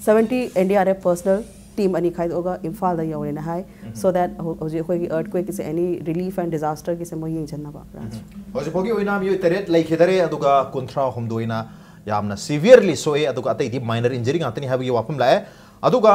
seventy N D R F personal team ꯑꯅꯤ ꯈꯥꯏꯗꯣꯛꯑꯒ ꯏꯝꯐꯥꯜꯗ ꯌꯧꯔꯦꯅ ꯍꯥꯏ꯫ ꯁꯣ ꯗꯦꯠ ꯍꯧꯖꯤꯛ ꯑꯩꯈꯣꯏꯒꯤ ꯑꯔꯊꯀ꯭ꯋꯦꯛꯀꯤꯁꯦ, ꯑꯦꯅꯤ ꯔꯤꯂꯤꯐ ꯑꯦꯟ ꯗꯤꯖꯥꯁꯇꯔꯒꯤꯁꯦ ꯃꯣꯏ ꯌꯦꯡꯁꯤꯟꯅꯕ ꯕ꯭ꯔꯥꯟꯁ꯫ ꯍꯧꯖꯤꯛ ꯐꯥꯎꯒꯤ ꯑꯣꯏꯅ ꯃꯤꯑꯣꯏ ꯇꯔꯦꯠ ꯂꯩꯈꯤꯗꯔꯦ, ꯑꯗꯨꯒ ꯀꯨꯟꯊ꯭ꯔꯥ ꯍꯨꯝꯗꯣꯏꯅ ꯌꯥꯝꯅ ꯁꯤꯚꯤꯌꯔꯂꯤ ꯁꯣꯛꯑꯦ, ꯑꯗꯨꯒ ꯑꯇꯩꯗꯤ ꯃꯥꯏꯅꯔ ꯏꯟꯖꯔꯤ ꯉꯥꯛꯇꯅꯤ ꯍꯥꯏꯕꯒꯤ ꯋꯥꯐꯝ ꯂꯥꯛꯑꯦ꯫ ꯑꯗꯨꯒ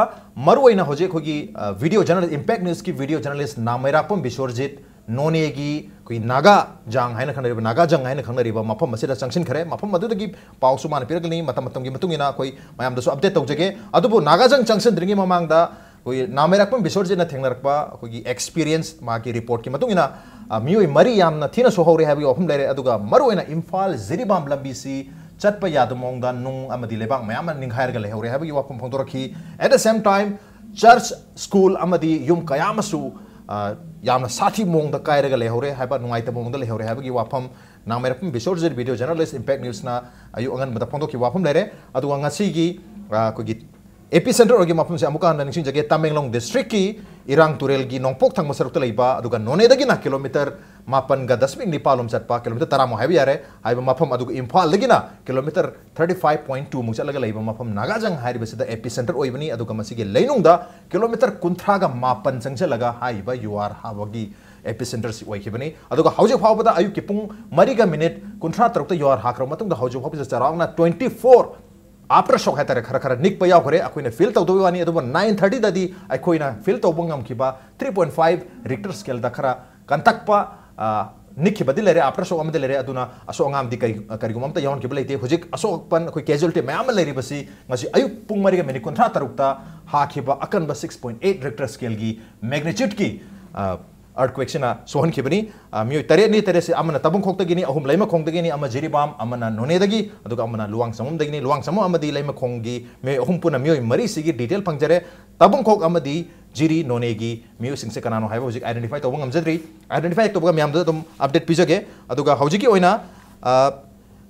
ꯃꯔꯨꯑꯣꯏꯅ ꯍꯧꯖꯤꯛ ꯑꯩꯈꯣꯏꯒꯤ ꯚꯤꯗꯤꯑꯣ ꯖꯔꯅꯦꯂꯤꯁ, ꯏꯝꯄꯦꯛ ꯅ꯭ꯌꯨꯁꯀꯤ ꯚꯤꯗꯤꯑꯣ ꯖꯔꯅꯦꯂꯤꯁ ꯅꯥꯃꯩꯔꯥꯛꯄꯝ ꯕꯤꯁꯣꯔꯖꯤꯠ, ꯅꯣꯅꯦꯒꯤ ꯑꯩꯈꯣꯏ ꯅꯥꯒꯥ ꯖꯥꯡ ꯍꯥꯏꯅ ꯈꯪꯅꯔꯤꯕ, ꯅꯥꯒꯥ ꯖꯪ ꯍꯥꯏꯅ ꯈꯪꯅꯔꯤꯕ ꯃꯐꯝ ꯑꯁꯤꯗ ꯆꯪꯁꯤꯟꯈ꯭ꯔꯦ꯫ ꯃꯐꯝ ꯑꯗꯨꯗꯒꯤ ꯄꯥꯎꯁꯨ ꯃꯥꯅ ꯄꯤꯔꯛꯀꯅꯤ꯫ ꯃꯇꯝ ꯃꯇꯝꯒꯤ ꯃꯇꯨꯡ ꯏꯟꯅ ꯑꯩꯈꯣꯏ ꯃꯌꯥꯝꯗꯁꯨ ꯑꯞꯗꯦꯠ ꯇꯧꯖꯒꯦ꯫ ꯑꯗꯨꯕꯨ ꯅꯥꯒꯥ ꯖꯪ ꯆꯪꯁꯤꯟꯗ꯭ꯔꯤꯉꯩ ꯃꯃꯥꯡꯗ ꯑꯩꯈꯣꯏ ꯅꯥꯃꯩꯔꯥꯛꯄꯝ ꯕꯤꯁꯣꯔꯖꯤꯠꯅ ꯊꯦꯡꯅꯔꯛꯄ ꯑꯩꯈꯣꯏꯒꯤ ꯑꯦꯛꯁꯄꯤꯔꯤꯌꯦꯟꯁ, ꯃꯥꯒꯤ ꯔꯤꯄꯣꯔꯠꯀꯤ ꯃꯇꯨꯡ ꯏꯟꯅ, ꯑ, ꯃꯤꯑꯣꯏ ꯃꯔꯤ ꯌꯥꯝꯅ ꯊꯤꯅ ꯁꯣꯛꯍꯧꯔꯦ ꯍꯥꯏꯕꯒꯤ ꯋꯥꯐꯝ ꯂꯩꯔꯦ꯫ ꯑꯗꯨꯒ ꯃꯔꯨꯑꯣꯏꯅ ꯏꯝꯐꯥꯜ ꯖꯤꯔꯤꯕꯥꯝ ꯂꯝꯕꯤꯁꯤ ꯆꯠꯄ ꯌꯥꯗꯕ ꯃꯑꯣꯡꯗ ꯅꯨꯡ ꯑꯃꯗꯤ ꯂꯩꯕꯥꯛ ꯃꯌꯥꯝ ꯑꯃ ꯅꯤꯡꯈꯥꯏꯔꯒ ꯂꯩꯍꯧꯔꯦ ꯍꯥꯏꯕꯒꯤ ꯋꯥꯐꯝ ꯐꯣꯡꯗꯣꯔꯛꯈꯤ꯫ At the same time, church, school ꯑꯃꯗꯤ ꯌꯨꯝ ꯀꯌꯥ ꯑꯃꯁꯨ, ꯑ, ꯌꯥꯝꯅ ꯁꯥꯊꯤꯕ ꯃꯑꯣꯡꯗ ꯀꯥꯏꯔꯒ ꯂꯩꯍꯧꯔꯦ ꯍꯥꯏꯕ, ꯅꯨꯡꯉꯥꯏꯇꯕ ꯃꯑꯣꯡꯗ ꯂꯩꯍꯧꯔꯦ ꯍꯥꯏꯕꯒꯤ ꯋꯥꯐꯝ ꯅꯥꯃꯩꯔꯥꯛꯄꯝ ꯕꯤꯁꯣꯔꯖꯤꯠ, ꯚꯤꯗꯤꯑꯣ ꯖꯔꯅꯦꯂꯤꯁ, ꯏꯝꯄꯦꯛ ꯅ꯭ꯌꯨꯁꯅ ꯑꯌꯨꯛ ꯑꯉꯟꯕꯗ ꯐꯣꯡꯗꯣꯛꯈꯤꯕ ꯋꯥꯐꯝ ꯂꯩꯔꯦ꯫ ꯑꯗꯨꯒ ꯉꯁꯤꯒꯤ, ꯑ, ꯑꯩꯈꯣꯏꯒꯤ ꯑꯦꯄꯤ ꯁꯦꯟꯇꯔ ꯑꯣꯏꯒꯤ ꯃꯐꯝꯁꯦ ꯑꯃꯨꯛꯀ ꯍꯟꯅ ꯅꯤꯡꯁꯤꯡꯖꯒꯦ, ꯇꯃꯦꯡꯂꯣꯡ ꯗꯤꯁꯇ꯭ꯔꯤꯛꯀꯤ ꯏꯔꯥꯡ ꯇꯨꯔꯦꯜꯒꯤ ꯅꯣꯡꯄꯣꯛ ꯊꯪꯕ ꯁꯔꯨꯛꯇ ꯂꯩꯕ, ꯑꯗꯨꯒ ꯅꯣꯅꯦꯗꯒꯤꯅ ꯀꯤꯂꯣꯃꯤꯇꯔ ꯃꯥꯄꯟꯒ ꯗꯁꯃꯤꯛ ꯅꯤꯄꯥꯜ ꯂꯣꯝ ꯆꯠꯄ, ꯀꯤꯂꯣꯃꯤꯇꯔ ꯇꯔꯥꯃꯨꯛ ꯍꯥꯏꯕ ꯌꯥꯔꯦ, ꯍꯥꯏꯕ ꯃꯐꯝ, ꯑꯗꯨꯒ ꯏꯝꯐꯥꯜꯗꯒꯤꯅ kilometre thirty five point two ꯃꯨꯛ ꯆꯠꯂꯒ ꯂꯩꯕ ꯃꯐꯝ ꯅꯥꯒꯥꯖꯪ ꯍꯥꯏꯔꯤꯕꯁꯤꯗ ꯑꯦꯄꯤ ꯁꯦꯟꯇꯔ ꯑꯣꯏꯕꯅꯤ꯫ ꯑꯗꯨꯒ ꯃꯁꯤꯒꯤ ꯂꯩꯅꯨꯡꯗ ꯀꯤꯂꯣꯃꯤꯇꯔ ꯀꯨꯟꯊ꯭ꯔꯥꯒ ꯃꯥꯄꯟ ꯆꯪꯁꯤꯜꯂꯒ ꯍꯥꯏꯔꯤꯕ ꯌꯨ ꯑꯥꯔ ꯍꯥꯕꯒꯤ ꯑꯦꯄꯤ ꯁꯦꯟꯇꯔꯁꯤ ꯑꯣꯏꯈꯤꯕꯅꯤ꯫ ꯑꯗꯨꯒ ꯍꯧꯖꯤꯛ ꯐꯥꯎꯕꯗ ꯑꯌꯨꯛꯀꯤ ꯄꯨꯡ ꯃꯔꯤꯒ ꯃꯤꯅꯤꯠ ꯀꯨꯟꯊ꯭ꯔꯥ ꯇꯔꯨꯛꯇ ꯌꯨ ꯑꯥꯔ ꯍꯥꯈ꯭ꯔꯕ ꯃꯇꯨꯡꯗ ꯍꯧꯖꯤꯛ ꯐꯥꯎꯕꯁꯤꯗ ꯆꯥꯎꯔꯥꯛꯅ ꯇ꯭ꯋꯦꯟꯇꯤ ꯐꯣꯔ ꯑꯥꯐꯇꯔ ꯁꯣꯛ ꯍꯥꯏꯇꯥꯔꯦ, ꯈꯔ ꯈꯔ ꯅꯤꯛꯄ ꯌꯥꯎꯈ꯭ꯔꯦ꯫ ꯑꯩꯈꯣꯏꯅ ꯐꯤꯜ ꯇꯧꯗꯕꯒꯤ ꯋꯥꯅꯤ, ꯑꯗꯨꯕꯨ ꯅꯥꯏꯟ ꯊꯥꯔꯇꯤꯗꯗꯤ ꯑꯩꯈꯣꯏꯅ ꯐꯤꯜ ꯇꯧꯕ ꯉꯝꯈꯤꯕ ꯊ꯭ꯔꯤ ꯄꯣꯏꯟ ꯐꯥꯏꯚ ꯔꯤꯛꯇꯔ ꯁ꯭ꯀꯦꯜꯗ ꯈꯔ ꯀꯟꯇꯛꯄ, ꯑ, ꯅꯤꯛꯈꯤꯕꯗꯤ ꯂꯩꯔꯦ, ꯑꯥꯐꯇꯔ ꯁꯣꯛ ꯑꯃꯗꯤ ꯂꯩꯔꯦ꯫ ꯑꯗꯨꯅ ꯑꯁꯣꯛ ꯑꯉꯥꯝꯗꯤ ꯀꯔꯤ-, ꯀꯔꯤꯒꯨꯝꯕ ꯑꯝꯇ ꯌꯥꯎꯍꯟꯈꯤꯕ ꯂꯩꯇꯦ꯫ ꯍꯧꯖꯤꯛ ꯑꯁꯣꯛ ꯑꯄꯟ, ꯑꯩꯈꯣꯏ ꯀꯦꯖꯨꯑꯜꯇꯤ ꯃꯌꯥꯝ ꯑꯃ ꯂꯩꯔꯤꯕꯁꯤ ꯉꯁꯤ ꯑꯌꯨꯛ ꯄꯨꯡ ꯃꯔꯤꯒ ꯃꯤꯅꯤꯠ ꯀꯨꯟꯊ꯭ꯔꯥ ꯇꯔꯨꯛꯇ ꯍꯥꯈꯤꯕ ꯑꯀꯟꯕ ꯁꯤꯛꯁ ꯄꯣꯏꯟ ꯑꯩꯠ ꯔꯤꯛꯇꯔ ꯁ꯭ꯀꯦꯜꯒꯤ ꯃꯦꯒꯅꯤꯆ꯭ꯌꯨꯠꯀꯤ, ꯑ, ꯑꯔꯊꯀ꯭ꯋꯦꯛꯁꯤꯅ ꯁꯣꯛꯍꯟꯈꯤꯕꯅꯤ꯫ ꯑ, ꯃꯤꯑꯣꯏ ꯇꯔꯦꯠꯅꯤ, ꯇꯔꯦꯠꯁꯤ ꯑꯃꯅ ꯇꯥꯕꯨꯡꯈꯣꯛꯇꯒꯤꯅꯤ, ꯑꯍꯨꯝ ꯂꯩꯃꯈꯣꯡꯗꯒꯤꯅꯤ, ꯑꯃ ꯖꯤꯔꯤꯕꯥꯝ, ꯑꯃꯅ ꯅꯣꯅꯦꯗꯒꯤ, ꯑꯗꯨꯒ ꯑꯃꯅ ꯂꯨꯋꯥꯡꯖꯝꯕꯝꯗꯒꯤꯅꯤ꯫ ꯂꯨꯋꯥꯡꯖꯝꯕꯝ ꯑꯃꯗꯤ ꯂꯩꯃꯈꯣꯡꯒꯤ ꯃꯤꯑꯣꯏ ꯑꯍꯨꯝ ꯄꯨꯟꯅ ꯃꯤꯑꯣꯏ ꯃꯔꯤꯁꯤꯒꯤ ꯗꯤꯇꯦꯜ ꯐꯪꯖꯔꯦ꯫ ꯇꯥꯕꯨꯡꯈꯣꯛ ꯑꯃꯗꯤ ꯖꯤꯔꯤ ꯅꯣꯅꯦꯒꯤ ꯃꯤꯑꯣꯏꯁꯤꯡꯁꯦ ꯀꯅꯥꯅꯣ ꯍꯥꯏꯕ ꯍꯧꯖꯤꯛ ꯑꯥꯏꯗꯦꯟꯇꯤꯐꯥꯏ ꯇꯧꯕ ꯉꯝꯖꯗ꯭ꯔꯤ꯫ ꯑꯥꯏꯗꯦꯟꯇꯤꯐꯥꯏ ꯇꯧꯕꯒ ꯃꯌꯥꯝꯗ ꯑꯗꯨꯝ ꯑꯞꯗꯦꯠ ꯄꯤꯖꯒꯦ꯫ ꯑꯗꯨꯒ ꯍꯧꯖꯤꯛꯀꯤ ꯑꯣꯏꯅ, ꯑ,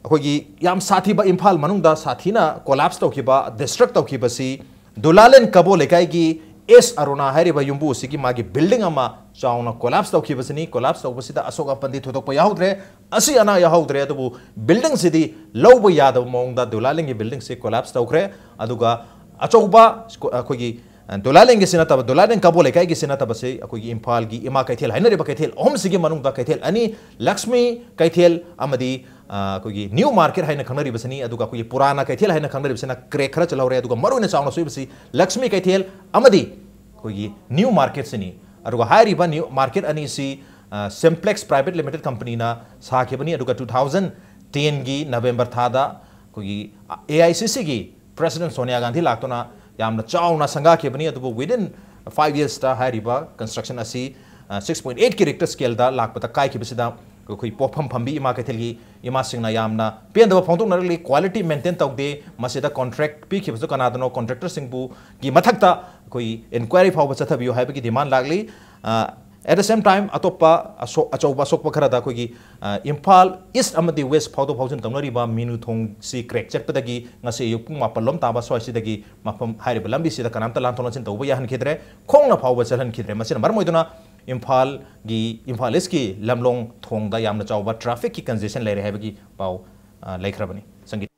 ꯑꯩꯈꯣꯏꯒꯤ ꯌꯥꯝ ꯁꯥꯊꯤꯕ, ꯏꯝꯐꯥꯜ ꯃꯅꯨꯡꯗ ꯁꯥꯊꯤꯅ ꯀꯣꯂꯥꯞꯁ ꯇꯧꯈꯤꯕ, ꯗꯤꯁꯇ꯭ꯔꯛ ꯇꯧꯈꯤꯕꯁꯤ ꯗꯨꯂꯥꯂꯦꯟ ꯀꯕꯣ ꯂꯩꯀꯥꯏꯒꯤ ꯑꯦꯁ ꯑꯔꯨꯅꯥ ꯍꯥꯏꯔꯤꯕ ꯌꯨꯝꯕꯨ ꯑꯁꯤꯒꯤ ꯃꯥꯒꯤ ꯕꯤꯜꯗꯤꯡ ꯑꯃ ꯆꯥꯎꯅ ꯀꯣꯂꯥꯞꯁ ꯇꯧꯈꯤꯕꯁꯤꯅꯤ꯫ ꯀꯣꯂꯥꯞꯁ ꯇꯧꯕꯁꯤꯗ ꯑꯁꯣꯛ ꯑꯄꯟꯗꯤ ꯊꯣꯏꯗꯣꯛꯄ ꯌꯥꯎꯗ꯭ꯔꯦ, ꯑꯁꯤ ꯑꯅꯥ ꯌꯥꯎꯍꯧꯗ꯭ꯔꯦ꯫ ꯑꯗꯨꯕꯨ ꯕꯤꯜꯗꯤꯡꯁꯤꯗꯤ ꯂꯧꯕ ꯌꯥꯗꯕ ꯃꯑꯣꯡꯗ ꯗꯨꯂꯥꯂꯦꯟꯒꯤ ꯕꯤꯜꯗꯤꯡꯁꯤ ꯀꯣꯂꯥꯞꯁ ꯇꯧꯈ꯭ꯔꯦ꯫ ꯑꯗꯨꯒ ꯑꯆꯧꯕ ꯁ꯭ꯀꯨ-, ꯑꯩꯈꯣꯏꯒꯤ, ꯑ, ꯗꯨꯂꯥꯂꯦꯟꯒꯤꯁꯤ ꯅꯠꯇꯕ, ꯗꯨꯂꯥꯂꯦꯟ ꯀꯕꯣ ꯂꯩꯀꯥꯏꯒꯤꯁꯤ ꯅꯠꯇꯕꯁꯤ ꯑꯩꯈꯣꯏꯒꯤ ꯏꯝꯐꯥꯜꯒꯤ ꯏꯃꯥ ꯀꯩꯊꯦꯜ ꯍꯥꯏꯅꯔꯤꯕ ꯀꯩꯊꯦꯜ ꯑꯍꯨꯝꯁꯤꯒꯤ ꯃꯅꯨꯡꯗ ꯀꯩꯊꯦꯜ ꯑꯅꯤ, ꯂꯛꯁꯃꯤ ꯀꯩꯊꯦꯜ ꯑꯃꯗꯤ, ꯑ, ꯑꯩꯈꯣꯏꯒꯤ ꯅ꯭ꯌꯨ ꯃꯥꯔꯀꯦꯠ ꯍꯥꯏꯅ ꯈꯪꯅꯔꯤꯕꯁꯤꯅꯤ꯫ ꯑꯗꯨꯒ ꯑꯩꯈꯣꯏꯒꯤ ꯄꯨꯔꯥꯅꯥ ꯀꯩꯊꯦꯜ ꯍꯥꯏꯅ ꯈꯪꯅꯔꯤꯕꯁꯤꯅ ꯀ꯭ꯔꯦꯛ ꯈꯔ ꯆꯠꯍꯧꯔꯦ꯫ ꯑꯗꯨꯒ ꯃꯔꯨꯑꯣꯏꯅ ꯆꯥꯎꯅ ꯁꯣꯛꯏꯕꯁꯤ ꯂꯛꯁꯃꯤ ꯀꯩꯊꯦꯜ ꯑꯃꯗꯤ ꯑꯩꯈꯣꯏꯒꯤ ꯅ꯭ꯌꯨ ꯃꯥꯔꯀꯦꯠꯁꯤꯅꯤ꯫ ꯑꯗꯨꯒ ꯍꯥꯏꯔꯤꯕ ꯅ꯭ꯌꯨ ꯃꯥꯔꯀꯦꯠ ꯑꯅꯤꯁꯤ, ꯑ, ꯁꯤꯝꯄ꯭ꯂꯦꯛꯁ ꯄ꯭ꯔꯥꯏꯚꯦꯠ ꯂꯤꯃꯤꯇꯦꯠ ꯀꯝꯄꯅꯤꯅ ꯁꯥꯈꯤꯕꯅꯤ꯫ ꯑꯗꯨꯒ ꯇꯨ ꯊꯥꯎꯖꯟ ꯇꯦꯟꯒꯤ ꯅꯕꯦꯝꯕꯔ ꯊꯥꯗ ꯑꯩꯈꯣꯏꯒꯤ, ꯑ, ꯑꯦ ꯑꯥꯏ ꯁꯤ ꯁꯤꯒꯤ ꯄ꯭ꯔꯦꯁꯤꯗꯦꯟ ꯁꯣꯅꯤꯌꯥ ꯒꯥꯟꯙꯤ ꯂꯥꯛꯇꯨꯅ ꯌꯥꯝꯅ ꯆꯥꯎꯅ ꯁꯪꯒꯥꯈꯤꯕꯅꯤ꯫ ꯑꯗꯨꯕꯨ within five yearsꯇ ꯍꯥꯏꯔꯤꯕ ꯀꯟꯁꯇ꯭ꯔꯛꯁꯟ ꯑꯁꯤ, ꯑ, six point eightꯀꯤ ꯔꯤꯛꯇꯔ ꯁ꯭ꯀꯦꯜꯗ ꯂꯥꯛꯄꯗ ꯀꯥꯏꯈꯤꯕꯁꯤꯗ ꯑꯩꯈꯣꯏ ꯄꯣꯠꯐꯝ ꯐꯝꯕꯤ ꯏꯃꯥ ꯀꯩꯊꯦꯜꯒꯤ ꯏꯃꯥꯁꯤꯡꯅ ꯌꯥꯝꯅ ꯄꯦꯟꯗꯕ ꯐꯣꯡꯗꯣꯛꯅꯔꯛꯂꯤ꯫ ꯀ꯭ꯋꯥꯂꯤꯇꯤ ꯃꯦꯟꯇꯦꯟ ꯇꯧꯗꯦ, ꯃꯁꯤꯗ ꯀꯣꯟꯇ꯭ꯔꯦꯛ ꯄꯤꯈꯤꯕꯁꯨ ꯀꯅꯥꯗꯅꯣ, ꯀꯣꯟꯇ꯭ꯔꯦꯛꯇꯔꯁꯤꯡꯕꯨꯒꯤ ꯃꯊꯛꯇ ꯑꯩꯈꯣꯏ ꯏꯟꯀ꯭ꯋꯥꯏꯔꯤ ꯐꯥꯎꯕ ꯆꯠꯊꯕꯤꯌꯨ ꯍꯥꯏꯕꯒꯤ ꯗꯤꯃꯥꯟ ꯂꯥꯛꯂꯤ꯫ ꯑ, at the same time, ꯑꯇꯣꯞꯄ ꯑꯁꯣ-, ꯑꯆꯧꯕ ꯑꯁꯣꯛꯄ ꯈꯔꯗ ꯑꯩꯈꯣꯏꯒꯤ, ꯑ, ꯏꯝꯐꯥꯜ ꯏꯁ ꯑꯃꯗꯤ ꯋꯦꯁ ꯐꯥꯎꯗꯣꯛ ꯐꯥꯎꯖꯤꯟ ꯇꯧꯅꯔꯤꯕ ꯃꯤꯅꯨ ꯊꯣꯡꯁꯤ ꯀ꯭ꯔꯦꯛ ꯆꯠꯄꯗꯒꯤ ꯉꯁꯤ ꯑꯌꯨꯛ ꯄꯨꯡ ꯃꯥꯄꯜ ꯂꯣꯝ ꯇꯥꯕ ꯁ꯭ꯋꯥꯏꯁꯤꯗꯒꯤ ꯃꯐꯝ, ꯍꯥꯏꯔꯤꯕ ꯂꯝꯕꯤꯁꯤꯗ ꯀꯅꯥꯝꯇ ꯂꯥꯟꯊꯣꯛ ꯂꯥꯟꯁꯤꯟ ꯇꯧꯕ ꯌꯥꯍꯟꯈꯤꯗ꯭ꯔꯦ, ꯈꯣꯡꯅ ꯐꯥꯎꯕ ꯆꯠꯍꯟꯈꯤꯗ꯭ꯔꯦ꯫ ꯃꯁꯤꯅ ꯃꯔꯝ ꯑꯣꯏꯗꯨꯅ ꯏꯝꯐꯥꯜꯒꯤ, ꯏꯝꯐꯥꯜ ꯏꯁꯀꯤ ꯂꯝꯂꯣꯡ ꯊꯣꯡꯗ ꯌꯥꯝꯅ ꯆꯥꯎꯕ ꯇ꯭ꯔꯥꯐꯤꯛꯀꯤ ꯀꯟꯖꯦꯁꯟ ꯂꯩꯔꯦ ꯍꯥꯏꯕꯒꯤ ꯄꯥꯎ, ꯑ, ꯂꯩꯈ꯭ꯔꯕꯅꯤ꯫ ꯁꯪꯒꯤꯠ꯫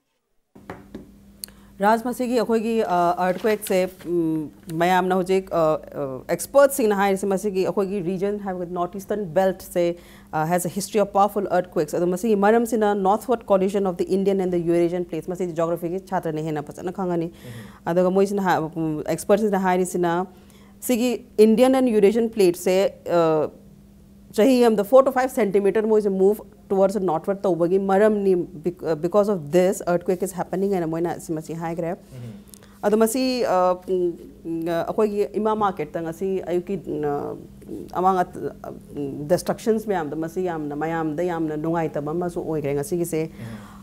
ꯔꯥꯖ, ꯃꯁꯤꯒꯤ ꯑꯩꯈꯣꯏꯒꯤ, ꯑ, earthquakeꯁꯦ, ꯎꯝ, ꯃꯌꯥꯝꯅ ꯍꯧꯖꯤꯛ, ꯑ, ꯑ, expertꯁꯤꯡꯅ ꯍꯥꯏꯔꯤꯁꯦ, ꯃꯁꯤꯒꯤ ꯑꯩꯈꯣꯏꯒꯤ region ꯍꯥꯏꯕꯗꯤ North Eastern Beltꯁꯦ, ꯑ, has a history of powerful earthquakes꯫ ꯑꯗꯣ ꯃꯁꯤꯒꯤ ꯃꯔꯝꯁꯤꯅ northward collision of the Indian and the Eurasian plates, ꯃꯁꯤꯗꯤ geographyꯒꯤ ꯁꯥꯇ꯭ꯔꯅ ꯍꯦꯟꯅ ꯐꯖꯅ ꯈꯪꯉꯅꯤ꯫ ꯑꯗꯨꯒ ꯃꯣꯏꯁꯤꯅ ꯍꯥꯏ-, ꯎꯝ, expertꯁꯤꯡꯅ ꯍꯥꯏꯔꯤꯁꯤꯅ ꯁꯤꯒꯤ Indian and Eurasian plateꯁꯦ, ꯑ, ꯆꯍꯤ ꯑꯃꯗ four to five centimeter ꯃꯣꯏꯁꯦ move towards northward ꯇꯧꯕꯒꯤ ꯃꯔꯝꯅꯤ, bec-, because of this earthquake is happening ꯍꯥꯏꯅ ꯃꯣꯏꯅ ꯁꯤ, ꯃꯁꯤ ꯍꯥꯏꯈ꯭ꯔꯦ꯫ ꯑꯗꯣ ꯃꯁꯤ, ꯑ, ꯎꯝ, ꯑ, ꯑꯩꯈꯣꯏꯒꯤ ꯏꯃꯥ ꯃꯥꯔꯀꯦꯠꯇ ꯉꯁꯤ ꯑꯌꯨꯛꯀꯤ, ꯑ, ꯑꯃꯥꯡ ꯑ, ꯗꯤꯁꯇ꯭ꯔꯛꯁꯟꯁ ꯃꯌꯥꯝꯗꯣ ꯃꯁꯤ ꯌꯥꯝꯅ, ꯃꯌꯥꯝꯗ ꯌꯥꯝꯅ ꯅꯨꯡꯉꯥꯏꯇꯕ ꯑꯃꯁꯨ ꯑꯣꯏꯈ꯭ꯔꯦ ꯉꯁꯤꯒꯤꯁꯦ꯫